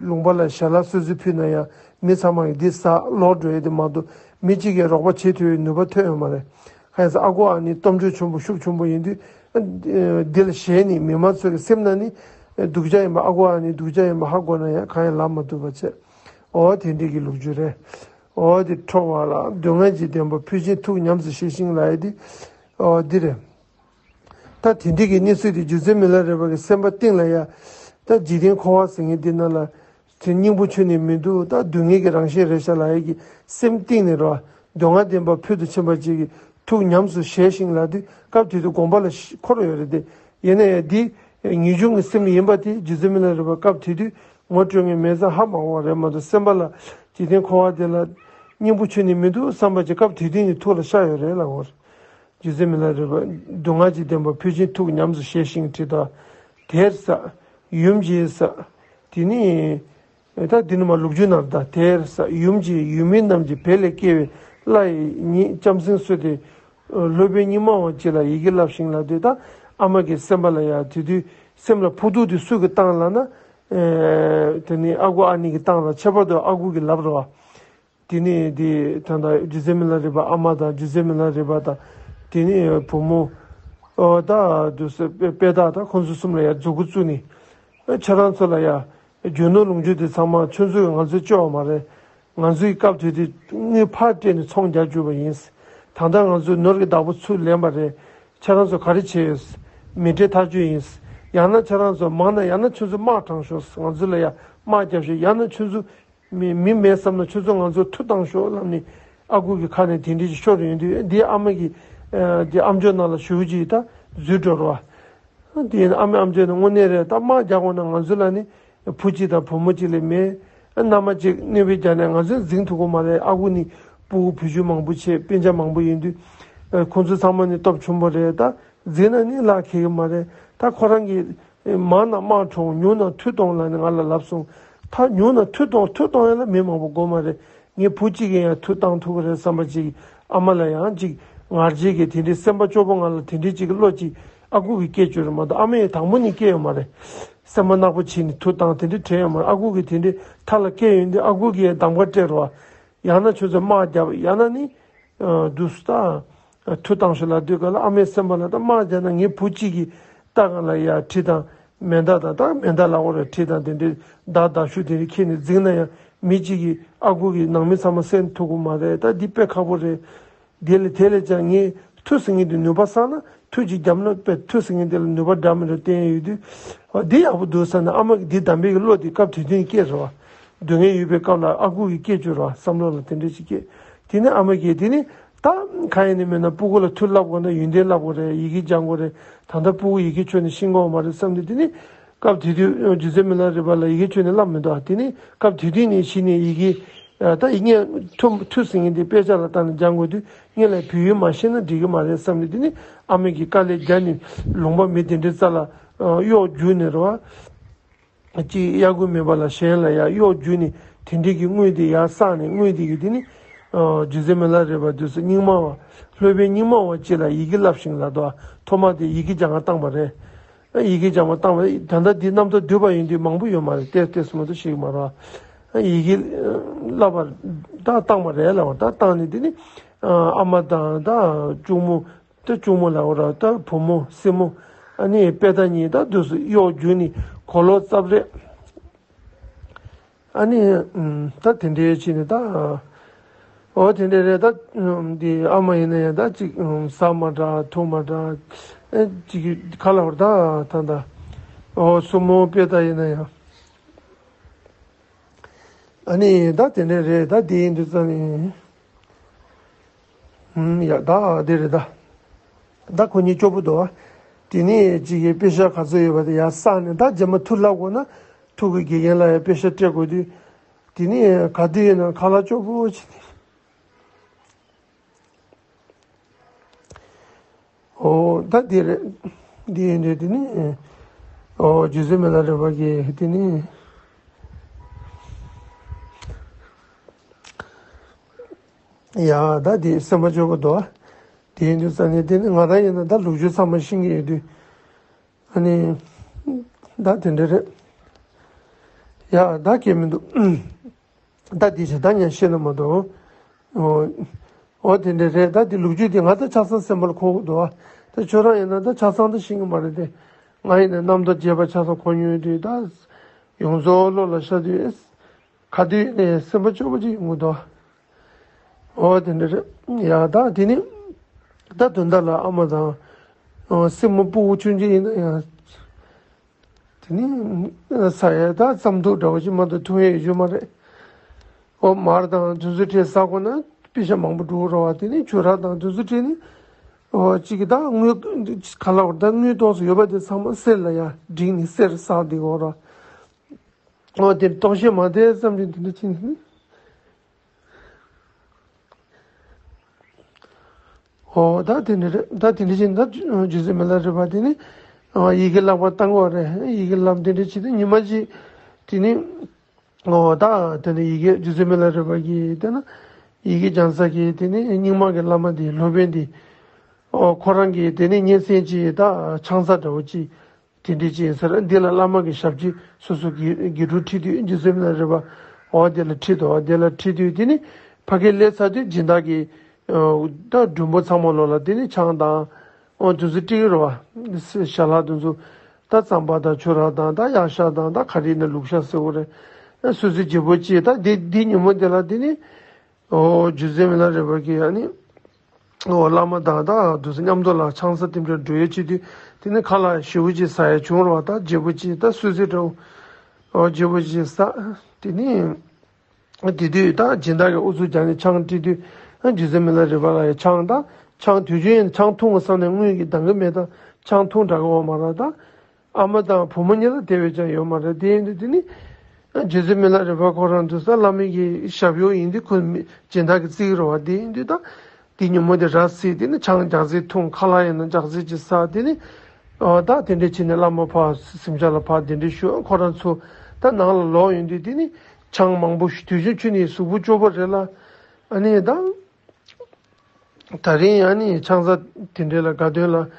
ལུང་པ་ལ་ཞལ་ལག་སོ་སོས་ཕུལ་ན་ཡང་མི་ཚང་མ་གིས་འདི་ཟ་ལོག་འགྲོ་ཡས་དེ་མ་གཏོགས་མི་གཅིག་གིས་རོགས་པ་བྱེད་ཐུབ་པའི་ནུས་པ་ཐོན་ཡོད་མ་རེད། གང་ཡིན་ཟེར་ཨ་ཁུ་ཨ་ནེ་གཏོམ་ཆོས་ཆེན་པོ་ཤུགས་ཆེན་པོ་ཡིན་དུས། འདི་ལ་ཞེད་ནས་མི་མང་ཚོ་གི་སེམས་ནང་ནས་སྡུག་ཅག་ཡིན་པ། ཨ་ཁུ་ཨ་ནེ་སྡུག་ཅག་ཡིན་པ་ཧ་གོ་ན་ཡང་གང་ཡང་ལབ་མ་ཐུབ་པ་བྱས། འོ་དེ་འདྲའི་གི་ལོ་རྒྱུས་རེད། འོ་དེ་འཕྲོག་པ་ལགས། སྡུག་བསྔལ་གྱི་བདེན་པ་ཕུལ་ཕྱིར་ཐུགས་ཉམས་སུ་བཞེས་ཤིང་ལབ་ཡས་དེ། འོ་འདི་རེད། ད་དེ་འདྲའི་གི་གནས་ཚུལ་དེ་རྗེ་བཙུན་མི་ལ་རས་པ་གི་སེམས་པ་གཏིང་ལ་ཡ། ད་འཇིག་རྟེན་འཁོར་བ་ཟེར་མཁན་འདི་ནང་ལ་དེ་སྙིང་པོ་ཁྱོན་ནས་མི་འདུག་ད་སྡུག་བསྔལ་གྱི་རང་བཞིན་རེད་ཤག་ལབ་ཡས་ཀྱི་སེམས་གཏིང་ནས་རོ། མདོ་སྔགས་བདེན་པ་ཕུལ་དུ་ཕྱིན་པ་ཅིག་གི་ཐུགས་ཉམས་སུ་བཞེས་ཤིང་ལབ་དུས་སྐབས་དེ་དུས་དགོངས་པ་ལ་འཁོར་ཡོད་རེད་དེ། ཡིན་ན་ཡང་འདི་ངེས་འབྱུང་གི་སེམས་ཡིན་པ་དེ་རྗེ་བཙུན་མི་ལ་རས་པ་སྐབས་དེ་དུས་ངོ་སྤྲོད་མཁན་མེད་ཙང་ཧ་མ་གོ་བ་རེད་མ་གཏོགས། སེམས་པ་ལ་འཇིག་རྟེན་འཁོར་བ་དེ་ལ་སྙིང་པོ་ཁྱོན་ནས་མི་འདུག་བསམ་པ་ཅིག་སྐབས་དེ་དུས་ནས་ཐུགས་ལ་ཤར་ཡོད་རེད་ལབ་གོ། རྗེ་བཙུན་མི་ལ་རས་པ་སྡུག་བསྔལ་གྱི་བདེན་པ་ཕུལ་ཕྱིར་ཐུགས་ཉམས་སུ་བཞེས་ཤིང་བྲིས་དང་། དེར་ས། ཡུམ་གྱིས་ས། དེ་ནི། ད་འདི་ནི་མ་ལུག་རྒྱུད་ནང་ད་དེར་ས། ཡུམ་གྱིས་ཡུལ་མི་རྣམས་ཀྱི་བེ་ལས་སྐྱེ་བའི་བླ་ཡི་ཉིད་ལྕམ་སྲིང་བསུ་སྟེ། སློབ་དཔོན་རྙིང་མ་བ་ཅིག་ལ་ཡི་གེ་བསླབས་ཤིང་ལབ་དུས་ད་ཨ་མ་གི་སེམས་པ་ལ་ཡ་དེ་དུས་སེམས་ལ་ཕོག་ཐུག་དེ་སུ་གིས་བཏང་ལབ་ན། དེ་ནི་ཨ་ཁུ་ཨ་ནེ་གིས་བཏང་ལ། ཁྱད་པར་དུ་ཨ་ཁུ་གིས་ལབ་རེད་བ། དེ་ནས་དེ་ད་ལྟ་རྗེ་བཙུན་མི་ལ་རས་པ་ཨ་མ་དང་རྗེ་བཙུན་མི་ལ་རས་པ་དང་དེ་ནས་བུ་མོ་ཨོ་ད་དུ་སེ་དཔེ་དཔེ་དག་དང་ཁོང་ཚོ་གསུམ་ལ་ཡ་མཛུ་གུ་བཙུགས་ནས་ཨ་ཁྱེད་རང་ཚོ་ལ་ཡ་ རྒྱུ་ནོར་ལོངས་སྤྱོད་དེ་ཚང་མ་ཆུ་མཛོད་ང་ཚོས་བཅོལ་བ་མ་རེད། ང་ཚོའི་སྐབས་དེ་དུས་དངུལ་ཕར་སྤྲད་ནས་ཚོང་རྒྱག་བཅུག་པ་ཡིན། ད་ལྟ་ང་ཚོས་ནོར་གྱི་བདག་པོ་ཚུར་ལེན་པ་རེད། ཁྱེད་རང་ཚོ་ག་རེ་བྱས་ཡོད། མི་འབྲེལ་ཐག་གཅོད་ཡིན། ཡང་ན་ཁྱེད་རང་ཚོ་མང་ན་ཡང་ན་ཆུ་མཛོད་དམག་དྲངས་ཤོག་ང་ཚོ་ལ་ཡ་དམག་རྒྱབ་ཤོག་ཡང་ན་ཆུ་མཛོད་མི་མི་མེད་བསམ་ན་ཆུ་མཛོད་ང་ཚོ་མཐུ་བཏང་ཤོག་ལབ་ནས་ཨ་ཁུ་གི་ཁ་ནས་དེ་འདྲའི་ཞིག་ཤོར་ཡོང་དུས་འདིའི་ཨ་མ་གི་ཨ་འདི་ཨམ་ཅོག་ནང་ལ་ཞུ་གི་ཅིག་ད་འཛུལ་འགྲོ་རོགས། དེ་ཡིན་ཨ་མའི་ཨམ་ཅོག་ནི་དངོས་གནས་རེད། ད་དམག་རྒྱག་དགོས་ན་ང་ཚོ་ལ་ནི་བུ་གཅིག་དང་བུ་མོ་གཅིག་ལས་མེད། མནའ་མ་གཅིག་གནོད་པའི་རྒྱ་ནས་ང་ཚོས་འཛིང་ཐུབ་ཀྱི་མ་རེད། ཨ་ཁུ་ནི་སྤུ་གུ་བུ་ཆུང་མང་པོ་བྱས་སྤུན་ཆ་མང་པོ་ཡིན་དུས་ཁོང་ཚོ་ཚང་མ་ནི་སྟོབས་ཆུང་པོ་རེད། ད་འཛིང་ན་ནི་ལག་འཁེལ་གི་མ་རེད། ད་ཁོ་རང་གིས་མང་ན་དམག་འཁྲུག་ཉུང་ན་མཐུ་གཏོང་ལབ་ནས་ང་ལ་ལབ་སོང་། ད་ཉུང་ན་མཐུ་གཏོང་མཐུ་གཏོང་ཡ་ལ་མི་མང་པོ་དགོས་མ་རེད། ངའི་བུ་གཅིག་གིས་ཡང་མཐུ་བཏང་ཐུབ་ཀྱི་རེད་བསམ་པ་ཅིག་ཨ་མ་ལ་ཡང་ཅིག་ངར་རྗེས་ཀྱི་དེ་འདྲའི་སེམས་པ་སྐྱོ་པོ་ང་ལ་དེ་འདྲའི་ཅིག་གི་བློ་ཅིག་ཨ་ཁུ་གིས་སྐྱེས་བཅུག་རེད་མ་གཏོགས་ཨ་མ་ཡིས་དང་པོ་ནས་སྐྱེས་ཡོད་མ་རེད། སེམས་པ་ནག་པོ་བྱས་ནས་མཐུ་བཏང་དེ་འདྲའི་དྲན་ཡོད་མ་རེད། ཨ་ཁུ་གིས་དེ་འདྲའི་མཐའ་ལ་སྐྱེས་ཡོང་དུས་ཨ་ཁུ་གིས་གདམ་ག་སྤྲད་རོགས། ཡང་ན་ཁྱོད་ཚོ་དམག་རྒྱབ་ཡང་ན་ནི་འདུག་སུ་ད་མཐུ་བཏང་ཤོག་ལབ་དུས་ག་ལ་ཨ་མའི་སེམས་པ་ལ་ད་དམག་རྒྱབ་ན་ངའི་བུ་གཅིག་གིས་ལྟ་ག་ལ་ཡ་གྲི་དང་མེ་མདའ་དང་ད་མེ་མདའ་ལ་འོ་རེད་གྲི་དང་དེ་འདྲའི་མདའ་མདའ་གཞུ་དེ་འདྲ་ཁྱེར་ནས་འཛིང་ན་ཡང་མི་གཅིག་གིས་ཨ་ཁུ་གི་ནང་མི་ཚང་མ་བསད་ཐུབ་ཀྱི་མ་རེད། ད་འདི་དཔེ་ཁག་པོ་རེད། དེ་ལས་དེ་ལས་ཀྱང་ངས་མཐུ་ཟེར་མཁན་དེ་ནུས་པ་བསགས་ན་མཐུ་གཅིག་བརྒྱབ་ན་དཔེ་མཐུ་ཟེར་མཁན་དེ་ལ་ནུས་པ་འདྲ་མི་འདྲ་བསྟན་ཡོད་དུས་འོ་འདི་ཡག་པོ་འདུག་བསམ་ནས་ཨ་མ་གི་འདི་དམ་པའི་གི་བློ་དེ་སྐབས་དེ་དུས་སྐྱེས་རེད་བ། སྡུག་བསྔལ་ཡོད་པའི་སྐབས་ལ་ཨ་ཁུ་གིས་སྐྱེས་བཅུག་རེད་བ་བསམ་བློ་ལ་དེ་འདྲ་ཞིག་སྐྱེས། དེ་ནས་ཨ་མ་གིས་དེ་ནི་ད་གང་ཡིན་ནི་མིན་ན་སྤུ་གུ་ལ་མཐུ་བསླབ་དགོས་ན་ཡོན་ཏན་བསླབ་དགོས་རེད། ཡི་གེ་སྦྱང་དགོས་རེད། ད་ལྟ་སྤུ་གུ་ཡི་གེ་ཆོད་ནས་ཤེས་ཀྱི་ཡོད་མ་རེད་བསམ་དུས་དེ་ནི་སྐབས་དེ་དུས་རྗེ་བཙུན་མི་ལ་རས་པ་ལ་ཡི་གེ་ཆོད་ནས་བསླབ་མི་འདུག་དེ་ནི་སྐབས་དེ་དུས་ནས་གཞི་ནས་ཡི་གེ་ད་ཡིན་ངས་མཐུ་མཐུ་ཟེར་མཁན་དེ་དཔེ་ཆ་ལ་བལྟས་ནས་སྦྱང་དགོས་དུས་ངས་ལ་བོད་ཡིག་མ་ཤེས་ན་འགྲིག་གི་མ་རེད་བསམ་ནས་དེ་ནི་ཨ་མ་གིས་དཀའ་ལས་བརྒྱབ་ནས་ལུང་པ་མི་དེ་འདྲའི་རྩ་ལ་གཡོག་རྒྱུགས་ནས་རེད་བ། གཅིག་གཡར་དགོས་མེད་པ་ལ་གཞན་ལ་ཡང་གཡོག་རྒྱུགས་ནས་དེ་འདྲའི་གི་དངུལ་དེ་ཡར་བསགས་ནས་དངུལ་དེ་གི་དེ་ནི་རྗེ་བཙུན་མི་ལ་རས་པ་དུས་སུ་རྙིང་མ་བ་སློབ་དཔོན་རྙིང་མ་བ་གཅིག་ལ་ཡི་གེ་བསླབ་ཤིང་ལ་དོ་ཐོག་མ་དེ་ཡི་གེ་སྦྱང་བ་བཏང་བ་རེད། ཡི་གེ་སྦྱང་བ་བཏང་བ་ད་ལྟ་འདི་རྣམ་ཐར་བསྡུས་པ་ཡིན་དུས་མང་པོ་ཡོད་མ་རེད། ཏེ་ཏེ་སུ་མ་ཏོ་ཞིག་མ་རེད། ཡི་གེ་བསླབ་པ་ད་བཏང་བ་རེད་ལབ་པ་ད་བཏང་ནས་དེ་ནི་ཨ་མ་དང་ད་གཅུང་མོ་ད་གཅུང་མོ་ལབ་པ་ར་ད་བུ་མོ་སྲིང་མོ་ཨ་ནི་དཔེ་ད་གཉིས་ད་དུས་སུ་གཡོག་རྒྱུགས་ནས་གོ་ལོག་རྩབ་རེད། ཨ་ནི་ད་དེ་འདྲའི་ཕྱིན་ནས་ད་འོ་དེ་འདྲའི་རེད། ད་འདི་ཨ་མ་ཡིན་ན་ཡང་ད་ཅིག་ཟ་མ་འདྲ་འཐུང་མ་འདྲ་ཨེ་ཅིག་ག་ལ་བར་ད་ད་ད་འོ་སྲུ་མོ་དཔེ་ད་ཡིན་ན་ཡང་ཨ་ནི་ད་དེ་འདྲའི་རེད། ད་དེ་ཡིན་དུས་ཙམ་ནས་ཡ་ད་དེ་རེད་ད། ད་ཁོ་གཉིས་སྐྱོ་པོ་འདུག་དེ་ནས་ཅིག་གིས་དཔེ་ཤག་ག་ཚོད་ཡོད་པ་དེ་ཡར་བསགས་ནས་ད་རྗེས་མ་མཐུ་བསླབ་དགོས་ན་མཐུ་གི་དགེ་རྒན་ལ་ཡང་དཔེ་ཤག་སྤྲད་དགོས་དུས། དེ་ནས་ག་དུས་ཡིན་ན་ཁ་ལག་སྐྱོ་པོ་བྱས་ནས། ཨོ་ད་དེ་རེད། དེ་ཡིན་དུས་དེ་ནས་ཨོ་རྗེ་བཙུན་མི་ལ་རས་པ་གིས་དེ་ནས། ཡ་ད་དེ་སེམས་པ་སྐྱོ་པོ་འདུག་དེ་ཡིན་དུས་ཙམ་ནས་དེ་ནི་ང་རང་ཡིན་ན་ད་ལོ་རྒྱུས་ཚང་མ་ཤེས་ཀྱི་ཡོད་དུས། ཨ་ནི། ད་དེ་འདྲ་རེད། ཡ་ད་སྐད་མི་འདུག་ད་དེ་བྱས་ད་ཉན་ཤེས་ན་མ་གཏོགས། འོ། འོ་དེ་འདྲ་རེད། ད་དེ་ལོ་རྒྱུས་དེ་ང་ད་ཆ་ཚང་སེམས་པ་ལ་འཁོར་གྱི་འདུག་ད་ཁྱོད་རང་ཡིན་ན་ད་ཆ་ཚང་ད་ཤེས་ཀྱི་མ་རེད་དེ། ང་ཡིན་ན་རྣམ་ཐར་རྒྱས་པ་ཆ་ཚང་གོ་མྱོང་དུས་ད། ཡོངས་རྫོགས་བློ་ལ་ཤར་དུས། ག་དུས་ནས་སེམས་པ་སྐྱོ་པོ་ཅིག་ཡོང་གི་འདུག་ཨོ་དེ་འདྲ་རེད། ཡ་ད་དེ་ནི། ད་དོན་དག་ལ་ཨ་མ་དང་། ཨོ་སྲིང་མོ་སྤུ་གུ་ཆུང་ཆུང་ཡིན་ན་ཡང་། དེ་ནི། ས་ཡ་ད་རྩམ་ཐུག་འདྲ་བོ་ཅིག་མ་གཏོགས་འཐུང་ཡས་ཡོད་མ་རེད། ཨོ་མར་དང་དེ་ཚོ་སྤྲད་ཟ་དགོས་ན་པེ་ཤ་མང་པོ་འགྲོ་གི་རེད་བ། དེ་ནི་ཆུ་རགས་དང་དེ་ཚོ་སྤྲད་ནི། ཨོ་གཅིག་གི་ད་དངུལ་ག་ལ་བར་ད་དངུལ་གཏོང་སུ་ཡོད་པ་དེ་ཚང་མ་གསེར་ལ་ཡ་བསྒྲིགས་ནས་གསེར་ཟ་བསྡད་ཀྱི་ཡོད་རེད། ཨོ་དེ་གཏོང་ཤེས་མ་དེ་བསམ་གྱིན་དེ་འདྲ་ཕྱིན། ཨོ་ད་དེ་འདྲ་རེད། ད་དེ་འདྲ་ཕྱིན་ད་རྗེ་བཙུན་མི་ལ་རས་པ་དེ་ནི་ཨོ་ཡི་གེ་བསླབ་པ་བཏང་གི་ཡོད་རེད། ཡི་གེ་བསླབ་དེ་འདྲ་བྱེད་དུས་ཉི་མ་གཅིག་དེ་ནི་ཨོ་ད་དེ་ནི་ཡི་གེ་རྗེ་བཙུན་མི་ལ་རས་པ་གིས་དེ་ན་ཡི་གེ་སྦྱང་ས་གི་དེ་ནི་རྙིང་མ་གི་བླ་མ་དེ་སློབ་དཔོན་དེ་ཨོ་ཁོ་རང་གིས་དེ་ནི་སྙན་སེང་ཅིག་ད་ཆང་ས་འདྲ་བོ་ཅིག་དེ་འདྲའི་ཅིག་ཡིན་ས་རེད། འདི་ལ་བླ་མ་གི་ཞབས་ཕྱི་སོ་སོ་གི་དགེ་ཕྲུག་ཁྲིད་དུས་རྗེ་བཙུན་མི་ལ་རས་པ་འོ་དེ་ལ་ཁྲིད་དོ། དེ་ལ་ཁྲིད་དུས་དེ་ནི་ཕ་གི་སླེབས་ཚར་དུས་སྦྱིན་བདག་གི་ད་མགྲོན་པོ་ཚང་མ་ལོ་ལ་དེ་ནི་ཆང་དང་འོ་དེ་ཚོ་སྤྲད་ཀྱི་རེད་བ། ཞལ་ལག་དེ་ཚོ་ ད་རྩམ་པ་དང་ཕྱུར་ར་དང་ད་གཡག་ཤ་དང་ད་ག་རེ་ཡིན་ན་ལུག་ཤ་ཟེར་དགོས་རེད། སོ་སོའི་བརྗེ་པོ་གཅིག་ད་འདི་འདི་ཉིན་མོ་འདི་ལ་དེ་ནི། ཨོ་རྗེ་བཙུན་མི་ལ་རས་པ་གིས་ཨ་ནི། ཨོ་བླ་མ་དང་ད་དུ་མཉམ་དུ་ལ་ཆང་ས་དེ་འདྲ་འགྲོ་ཡས་བྱེད་དུས་དེ་ནི་ཁ་ལག་ཞེ་པོ་ཅིག་ཟ་ཡས་བྱུང་ར་བ། ད་བརྗེ་པོ་གཅིག་ད་སོ་སོའི་འདྲ་བོ། ཨོ་བརྗེ་པོ་གཅིག་ཟ། དེ་ནི། དེ་དུས་ད་སྦྱིན་བདག་གིས་ཨུ་ཚུགས་རྒྱག་ནས་ཆང་སྤྲད་དུས། ཨ་རྗེ་བཙུན་མི་ལ་རས་པ་ལ་ཡང་ཆང་ད་ཆང་དུས་རྒྱུན་ཡིན་ཆང་འཐུང་བ་བསམ་ནས་དངུལ་གྱི་འདང་གི་མེད། ད་ཆང་འཐུང་དྲག་གི་འོང་མ་རེད། ད་ཨ་མ་དང་བུ་མོ་གཉིས་ལ་དེ་བས་ཀྱང་ཡོད་མ་རེད། དེ་ཡིན་དུས་དེ་ནི་ཨ་རྗེ་བཙུན་མི་ལ་རས་པ་ཁོ་རང་དུ་ས་བླ་མའི་གི་ཞབས་གཡོག་ཡིན་དུས་ཁོ་མི་སྦྱིན་བདག་གིས་བརྩི་གི་རེད་བ། དེ་ཡིན་དུས་ད་དེ་ཉིན་མོ་དེ་ར་བཟི། དེ་ནི་ཆང་རྒྱག་རྩེ་འཐུང་། ཁ་ལག་ཡིན་ན་རྒྱག་རྩེ་ཅིག་ཟ། དེ་ནི་ཨ་ད་དེ་འདྲས་བྱས་ནས་བླ་མ་ཕར་གཟིམ་ཤག་ལ་ཕར་དེ་འདྲས་བཞུགས། ཁོ་རང་ཚོ་ད་ནང་ལ་ལོག་ཡོང་དུས་དེ་ནི། ཆང་མང་པོ་ཞིག་དུས་རྒྱུན་ཁྱོད་ནི་གཟུགས་པོ་སྐྱོ་པོ་རེད་ལ། ཨ་ནི་ད། ད་རིང་ཨ་ནི་ཆང་ས་དེ་འདྲའི་ལ་དགའ་སྟོན་ལ།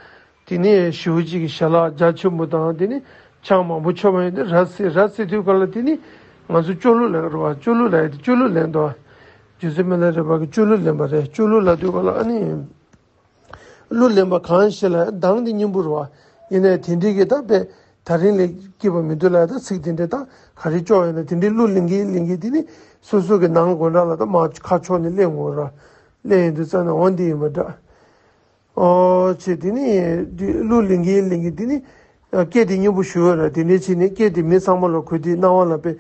དེ་ནས་ཞེ་པོ་ཅིག་གི་ཞལ་ལག་རྒྱ་ཆེན་པོ་དང་དེ་ནི་ཆང་མང་པོ་མཆོད་པ་ཡིན་ཏེ་ར་བཟི་ར་བཟི་དུས་ག་ལ་དེ་ནི་ང་ཚོ་ཅོ་ལུ་ལེན་རོ་བ། ཅོ་ལུ་ལ་ཡི་དེ་ཅོ་ལུ་ལེན་དོ། རྗེ་བཙུན་མི་ལ་རས་པ་གི་ཅོ་ལུ་ལེན་པ་རེད། ཅོ་ལུ་ལ་དུས་ག་ལ་ཨ་ནི། གླུ་ལེན་པ་གང་ཞིག་ལ་གདངས་དེ་སྙན་པོ་རེད་བ། ཡིན་ནའི་དེ་འདྲའི་གི་ད་དཔེ་ད་རིང་ལས་སྐྱིད་པ་མི་འདུག་ལ། ད་ཚིག་དེ་འདྲའི་ད་ག་རེ་ལྕོགས་ཡོད་ན་དེ་འདྲའི་གླུ་ལེན་གིན་ལེན་གིན་དེ་ནི་སོ་སོ་གི་ནང་སྒོ་འགྲམ་ལ་ད་མར་ཁ་ཕྱོགས་ནས་གླེང་ངོ་ར། གླེང་ཡོང་དུས་ཙམ་ནས་འོ་འདི་ཡིན་པ་འདྲ། ཨོ་ཆེ་དེ་ནི་དེ་གླུ་ལེན་གིན་ལེན་གིན་དེ་ནི། སྐད་དེ་སྙན་པོ་ཞུ་བ་ར། དེ་འདྲའི་བྱས་ནས་སྐད་དེ་མི་ཚང་མ་ལ་གོ་དུས་རྣ་བ་ལ་དཔེ་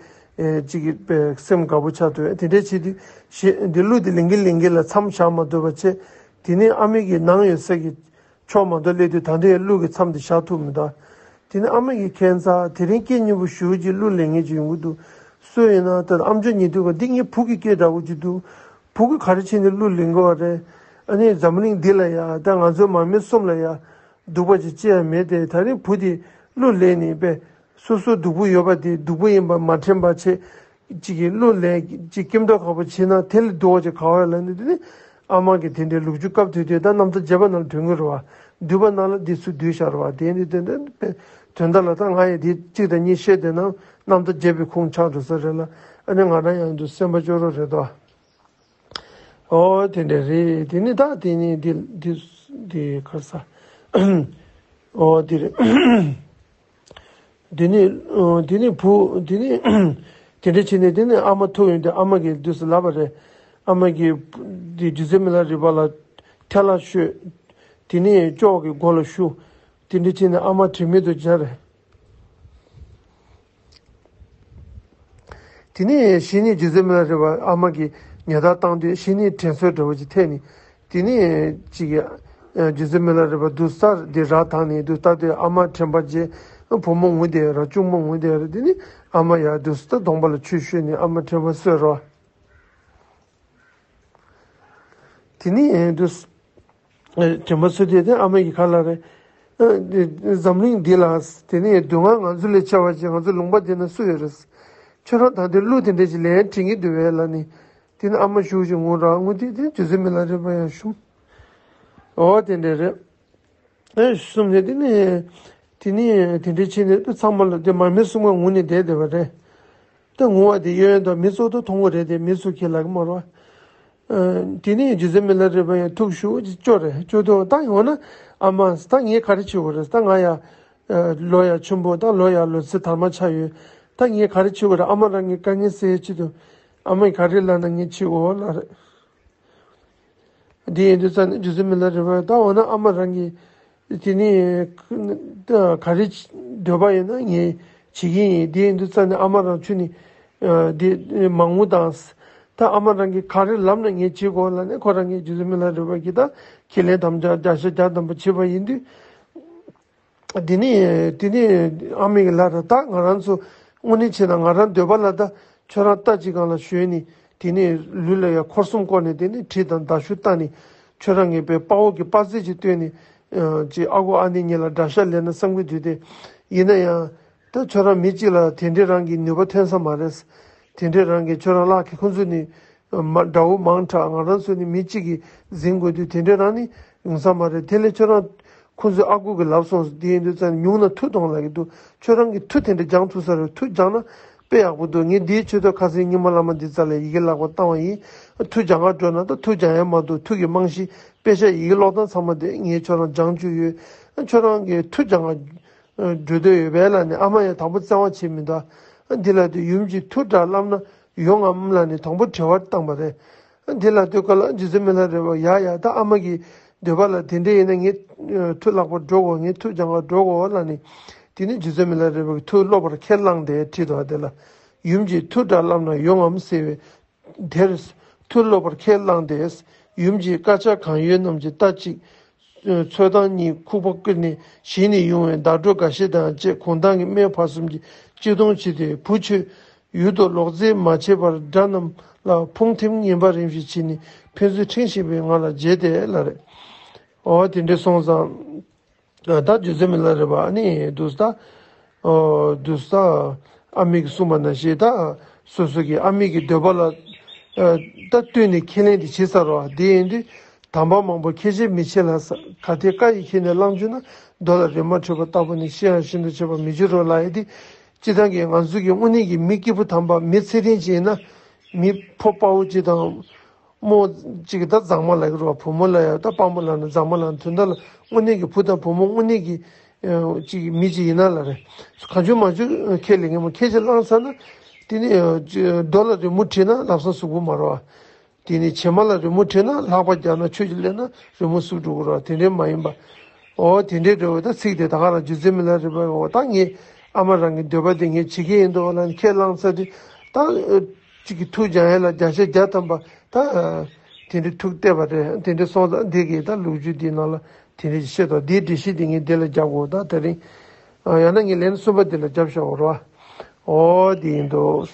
ཅིག་གི་དཔེ་སེམས་དགའ་པོ་ཆགས་འདུག་དེ་འདྲའི་བྱས་དུས་ཞེས་འདི་གླུ་དེ་ལེན་གིན་ལེན་གིན་ལ་མཚམས་བཞག་མ་ཐུབ་པ་བྱས། དེ་ནས་ཨ་མའི་གི་ནང་ཡོད་ས་གི་ཕྱོགས་མ་གཏོགས་སླེབས་དུས་ད་ལྟའི་གླུ་གི་མཚམས་དེ་བཞག་ཐུབ་མི་འདུག་དེ་ནས་ཨ་མ་གིས་ཁྱད་མཚར་དེ་རིང་སྐད་སྙན་པོ་ཞེ་པོ་ཅིག་གླུ་ལེན་མཁན་ཅིག་ཡོང་གི་འདུག་སུ་ཡིན་ན་ད་ཨམ་ཅོག་ཉན་དུས་ག་འདི་ངའི་བུ་གི་སྐད་འདྲ་བོ་ཅིག་འདུག་བུ་གིས་ག་རེ་བྱས་ནས་གླུ་ལེན་དགོས་པ་རེད། ཨ་ནི་འཛམ་གླིང་འདི་ལ་ཡ་ད་ང་ཚོའི་མར་མེ་གསུམ་ལ་ཡ་སྡུག་པ་ཅིག་ཅི་ཡང་མེད་དེ། ད་རིང་བུ་དེ་གླུ་ལེན་ནས་པས་སོ་སོ་སྡུག་པོ་ཡོད་པ་དེ་སྡུག་པོ་ཡིན་པ་མ་དྲན་པ་བྱས། གཅིག་གིས་གླུ་ལེན་གཅིག་སྐྱིད་མདོག་ཁ་པོ་བྱས་ན་དེ་ལས་སྡུག་པ་ཅིག་ག་བ་ཡོད་ལབ་ནས། དེ་ནི་ཨ་མ་གིས་དེ་འདྲའི་ལོ་རྒྱུས་སྐབས་དེ་དུས་ད་རྣམ་ཐར་རྒྱས་པ་ནང་ལ་ཐོན་གྱི་རེད་བ། བསྡུས་པ་ནང་ལ་འདི་ཚུར་བསྡུས་བཞག་རེད་བ། དེ་ནི་དེ་འདྲ་དོན་དག་ལ་ད་ང་ཡང་དེ་གཅིག་དང་གཉིས་བཤད་བསྡད་ན་རྣམ་ཐར་རྒྱས་པའི་ཁུངས་ཆགས་འགྲོ་ས་རེད་ལ། ཨ་ནི་ང་རང་ཡང་འདུག་སེམས་པ་སྐྱོ་རོགས་རེད་དོ། ཨོ་དེ་འདྲ་རེད། དེ་ནི་ད་དེ་ནི་འདི་འདི་འདི་ག་ས། ཨོ་དེ་རེད། དེ་ནི་ཨོ་དེ་ནི་བུ་དེ་ནི་དེ་འདྲ་བྱས་ནས་དེ་ནི་ཨ་མ་ཐུག་ཡོང་དུས་ཨ་མ་གིས་དུས་སུ་ལབ་པ་རེད། ཨ་མ་གིས་དེ་རྗེ་བཙུན་མི་ལ་རས་པ་ལ་ཐལ་བ་ཤོད། དེ་ནི་ཅོག་གི་སྒོ་ལ་བཞུགས། དེ་འདྲ་བྱས་ནས་ཨ་མ་དྲན་མེད་དུ་སྦྱར། དེ་ནས་གཞི་ནས་རྗེ་བཙུན་མི་ལ་རས་པ་ཨ་མ་གིས་ཉེས་རྡུང་བཏང་དུས་གཞི་ནས་དྲན་གསོ་འདྲ་བོ་ཅིག་ཐེབས་ནས། དེ་ནས་ཅིག་གིས་རྗེ་བཙུན་མི་ལ་རས་པ་དུ་སར་དེ་ར་བཏང་ནས་དུ་ལྟ་དུས་ཨ་མ་དྲན་པ་བརྗེད། བུ་མོ་ངུ་བསྡད་ར། གཅུང་མོ་ངུ་བསྡད་ར། དེ་ནས་ཨ་མ་ཡར་དུ་སུ་ད་གདོང་པ་ལ་ཆུ་བཤོས་ནས་ཨ་མ་དྲན་པ་གསོས་ར། དེ་ནས་དུ་དྲན་པ་གསོས་དུས་དེ་ཨ་མ་གིས་ག་ལབ་རེད། འཛམ་གླིང་འདི་ལ་དེ་ནས་སྡུག་བསྔལ་ང་ཚོ་ལས་ཆེ་བ་ཅིག་ང་ཚོ་ལུང་པ་འདི་ན་སུ་ཡོད་རེད། ཁྱོད་རང་ད་ལྟའི་གླུ་དེ་འདྲ་ཅིག་ལེན་དྲན་གྱི་འདུག་བས་ལབ་ནས། དེ་ནས་ཨ་མ་ཞུ་ཞིག་ངུ་ར་ངུ་དུས་དེ་རྗེ་བཙུན་མི་ལ་རས་པ་ཡང་ཞུམ། ཨོ་དེ་འདྲ་རེད། ཨེ་གསུམ་ནས་དེ་ནས་དེ་ནས་དེ་འདྲ་བྱས་ནས་ཚང་མ་ལ་དེ་མར་མེ་གསུམ་ཀ་ངུ་ནས་བསྡད་བསྡད་པ་རེད། ད་ངུ་བ་དེ་གཡས་གཡོན་དང་མི་ཚོགས་དུ་མཐོང་གི་རེད་དེ་མི་ཚོགས་ཁྱེད་ལ་གི་མ་རོ། ཨ་དེ་ནས་རྗེ་བཙུན་མི་ལ་རས་པ་ཡང་ཐུགས་ཤུགས་ཀྱིས་སྐྱོ་རེད། སྐྱོ་དུས་ད་ཡང་ན་ཨ་མ་ད་ངས་ག་རེ་བྱེད་དགོས་རེད། ད་ང་ཡ་ལོ་ཡ་ཆེན་པོ་ད་ལོ་ཡ་ལོ་ཚད་དར་མ་ཆགས་ཡོད། ད་ངས་ག་རེ་བྱེད་དགོས་རེད། ཨ་མ་རང་གི་དཀའ་ངལ་སེལ་ཡས་ཆེད་དུ་ཨ་མས་ག་རེ་ལབ་ན་ངས་བྱེད་དགོས་ལབ་རེད། འདི་ཡིན་དུས་ཙམ་ནས་རྗེ་བཙུན་མི་ལ་རས་པ་ད་འོ་ན་ཨ་མ་རང་གིས་དེ་ནས་ག་རེ་འདོད་པ་ཡིན་ན་ངས་བྱེད་ཀྱི་ཡིན། འདི་ཡིན་དུས་ཙམ་ནས་ཨ་མ་རང་ཁྱོད་ནི་འདི་མ་ངུ་དང་། ད་ཨ་མ་རང་གིས་ག་རེ་ལབ་ན་ངས་བྱེད་དགོས་ལབ་ནས་ཁོ་རང་གིས་རྗེ་བཙུན་མི་ལ་རས་པ་གིས་ད་ཁས་ལེན་དམ་བཅའ་བརྒྱ་ཆ་བརྒྱ་ཐམ་པ་བྱས་པ་ཡིན་དུས། དེ་ནས་དེ་ནས་ཨ་མས་ལབ་ར། ད་ང་རང་ཚོ་དངོས་གནས་བྱས་ན་ང་རང་འདོད་པ་ལ་ད་ཁྱོད་རང་རྟ་གཅིག་སྒང་ལ་ཞོན་ནས་དེ་ནས་ལུས་ལ་ཡ་འཁོར་གསུམ་བསྐོར་ནས་དེ་ནས་གྲི་དང་མདའ་གཞུ་བཏགས་ནས་ཁྱོད་རང་གི་དཔེ་དཔའ་བོ་གི་དཔའ་རྩལ་ཅིག་སྟོན་ནས་ཅིག་ཨ་ཁུ་ཨ་ནེ་གཉིས་ལ་དགྲ་ཤ་ལེན་ན་བསམ་གྱི་འདུག་སྟེ། ཡིན་ན་ཡང་ད་ཁྱོད་རང་མི་གཅིག་ལ་དེ་འདྲའི་རང་གི་ནུས་པ་ཐོན་ས་མ་རེད། དེ་འདྲའི་རང་གི་ཁྱོད་རང་ལག་གི་ཁོང་ཚོ་ནི། མ་དགྲ་བོ་མང་དྲགས། ང་རང་ཚོ་ནི་མི་གཅིག་གིས་འཛིང་དགོས་དུས་དེ་འདྲའི་རང་ནི་ཡོང་ས་མ་རེད། དེ་ལས་ཁྱོད་རང་ཁོང་ཚོའི་ཨ་ཁུ་གིས་ལབ་སོང་། དེ་ཡིན་དུས་ཙང་ཉུང་ན་མཐུ་གཏོང་ལབ་ཀྱི་འདུག་ཁྱོད་རང་གིས་མཐུ་དེ་འདྲ་སྦྱང་ཐུབ་ས་རེད། མཐུ་སྦྱང་ན་དཔེ་ཡག་པོ་འདུག་ངས་འདིའི་ཆེད་དུ་ཁ་སང་རྙིང་མ་བླ་མ་འདི་རྩ་ལ་ཡི་གེ་ལག་པ་བཏང་བ་ཡིན། མཐུ་སྦྱང་ག་འགྲོ་ན་ད་མཐུ་སྦྱང་ཡ་མ་འདུག་མཐུ་གི་རྨང་གཞི་དཔེ་ཆ་ཡི་གེ་ཀློག་སྟངས་ཚང་མ་དེ་ངས་ཁྱོད་རང་སྦྱང་བཅུག་ཡོད། ཁྱོད་རང་གིས་མཐུ་སྦྱང་ག་འགྲོ་འདོད་ཡོད་པས་ལབ་ནས། ཨ་མ་ཡང་དང་པོ་བཙན་བ་བྱེད་མི་འདུག་འདི་ལ་དེ་ཡུམ་གྱིས་ཐུགས་དྲག་སླབ་ན་ཡོང་ངམ་ལབ་ནས་དང་པོ་དྲི་བ་བཏང་པ་རེད། འདི་ལ་དེ་ག་ལ་རྗེ་བཙུན་མི་ལ་རས་པ། ཡ་ཡ། ད་ཨ་མ་གི་འདོད་པ་ལ་དེ་འདྲ་ཡིན་ན་ངས་ཐུགས་ལྷག་པར་འགྲོ་དགོས། ངས་ཐུགས་སྦྱང་བར་འགྲོ་དགོས་ལབ་ནས། དེ་ནས་རྗེ་བཙུན་མི་ལ་རས་པ་གིས་ཐུགས་སློབ་པར་ཁས་བླངས་ཏེ་བྲིས་འདུག་དེ་ལ། ཡུམ་གྱིས་ཐུགས་དྲག་སླབ་ན་ཡོང་ངམ་ཟེར་བའི་དེར་ཐུགས་སློབ་པར་ཁས་བླངས་ཏེ། ཡུམ་གྱི་བཀའ་ཆ་གང་ཡོད་རྣམས་ཀྱི་ལྟ་ཅི། ཚོད་དང་གཉིས་ཁུག་པ་ཀུན་ནས་ཞིག་ནས་ཡོང་བའི་ཟླ་གྲོགས་འགའ་ཞིག་དང་བཅས་གུང་ཐང་གི་སྨད་བར་གསུམ་གྱི་སྤྱི་གདོང་བྱས་ཏེ། བུ་ཁྱོད་ཡུལ་དུ་ལོག་རྩིས་མ་བྱས་པར་དགྲ་རྣམས་ལ་ཕུང་ཐིམ་ངན་པ་རིམ་བཞིན་བྱས་ནས་ཕན་ཚུན་ཁྲིམས་བཞིན་པའི་ངང་ལ་བྱེད་དེ་ལབ་རེད། འོ་དེ་འདྲ་སོང་ཙང་། ད་རྗེ་བཙུན་མི་ལ་རས་པ་ཨ་ནི་འདུག་ད། འོ་འདུག་ད། ཨ་མ་གིས་གསུངས་པ་ནང་བཞིན་ད། སོ་སོ་གི་ཨ་མ་གི་འདོད་པ་ལ་ད་བསྟུན་ནས་ཁས་ལེན་དེ་བྱེད་ས་རེད་བ། དེ་ཡིན་དུས་དམ་པ་མང་པོ་ཁས་བཞེས་མི་བྱེད་ལ། གལ་ཏེ་བཀའ་ཡི་ཁྱེར་ནས་བླངས་བྱུང་ན། རྡོ་ལ་རི་མོ་བྲིས་པ་ལྟ་བུ་ནི་ཤི་ཡང་ཤིན་ཏུ་ཆེ་བར་མི་འགྱུར་རོ་ལབ་ཡ་དེ། སྤྱིར་བཏང་གི་ང་ཚོ་གི་དངོས་གནས་ཀྱི་མི་སྐྱིད་པོ་དམ་པ། མི་ཚེ་རིང་ཅིག་ཡིན་ན། མི་ཕོ་དཔའ་བོ་ཅིག་དང་། རྨོ་ཅིག་ད་མཛངས་མ་ལབ་ཀྱི་རེད་བ། བུ་མོ་ལ་ཡང་ད་དཔའ་མོ་ལབ་ན་མཛངས་མ་ལབ་ན། དོན་དག་ལ་དངོས་གནས་ཀྱི་བུ་དང་བུ་མོ་དངོས་གནས་ཀྱི་ཅིག་མི་ཅིག་ཡིན་ན་ལབ་རེད། གང་བྱུང་མང་བྱུང་ཁས་ལེན་མཁན་མོ། ཁས་ཅིག་བླངས་ཚར་ན་དེ་ནི་རྡོ་ལ་རི་མོ་བྲིས་ན་ལམ་སང་ཟུག་གི་མ་རེད་བ། དེ་ནི་བྱེ་མ་ལ་རི་མོ་བྲིས་ན། ལྷགས་པ་རྒྱག་ན་ཆུ་ཅིག་བླུགས་ན་རི་མོ་ཟུག་འགྲོ་གི་རེད་བ། དེ་འདྲ་མ་ཡིན་པ། འོ་དེ་འདྲ་འདྲ་བོ། ད་ཚིག་དེ་ད་ག་རང་རྗེ་བཙུན་མི་ལ་རས་པ། འོ་ད་ངས་ཨ་མ་རང་གི་འདོད་པ་དེ་ངས་བྱེད་ཀྱི་ཡིན་འདུག་ལབ་ནས་ཁས་བླངས་ཚར་དུས། ད་ཅིག་གི་ཐུགས་སྦྱང་ཡས་ལ་བརྒྱ་ཆ་བརྒྱ་ཐམ་པ་ད་དེ་འདྲ་ཐུགས་གཏད་པ་རེད། དེ་འདྲ་སོང་ཙང་འདི་གི་ད་ལོ་རྒྱུས་འདིའི་ནང་ལ་དེ་འདྲ་ཞིག་བཤད་དོ། འདིའི་འགྲེལ་བཤད་འདི་ངས་འདི་ལ་རྒྱབ་དགོས། ད་དེ་རིང་ཡང་ན་ངས་ལན་གསུམ་པ་འདི་ལ་རྒྱབ་བཞག་དགོས་རེད་བ། འོ་དེ་ཡིན་འདུག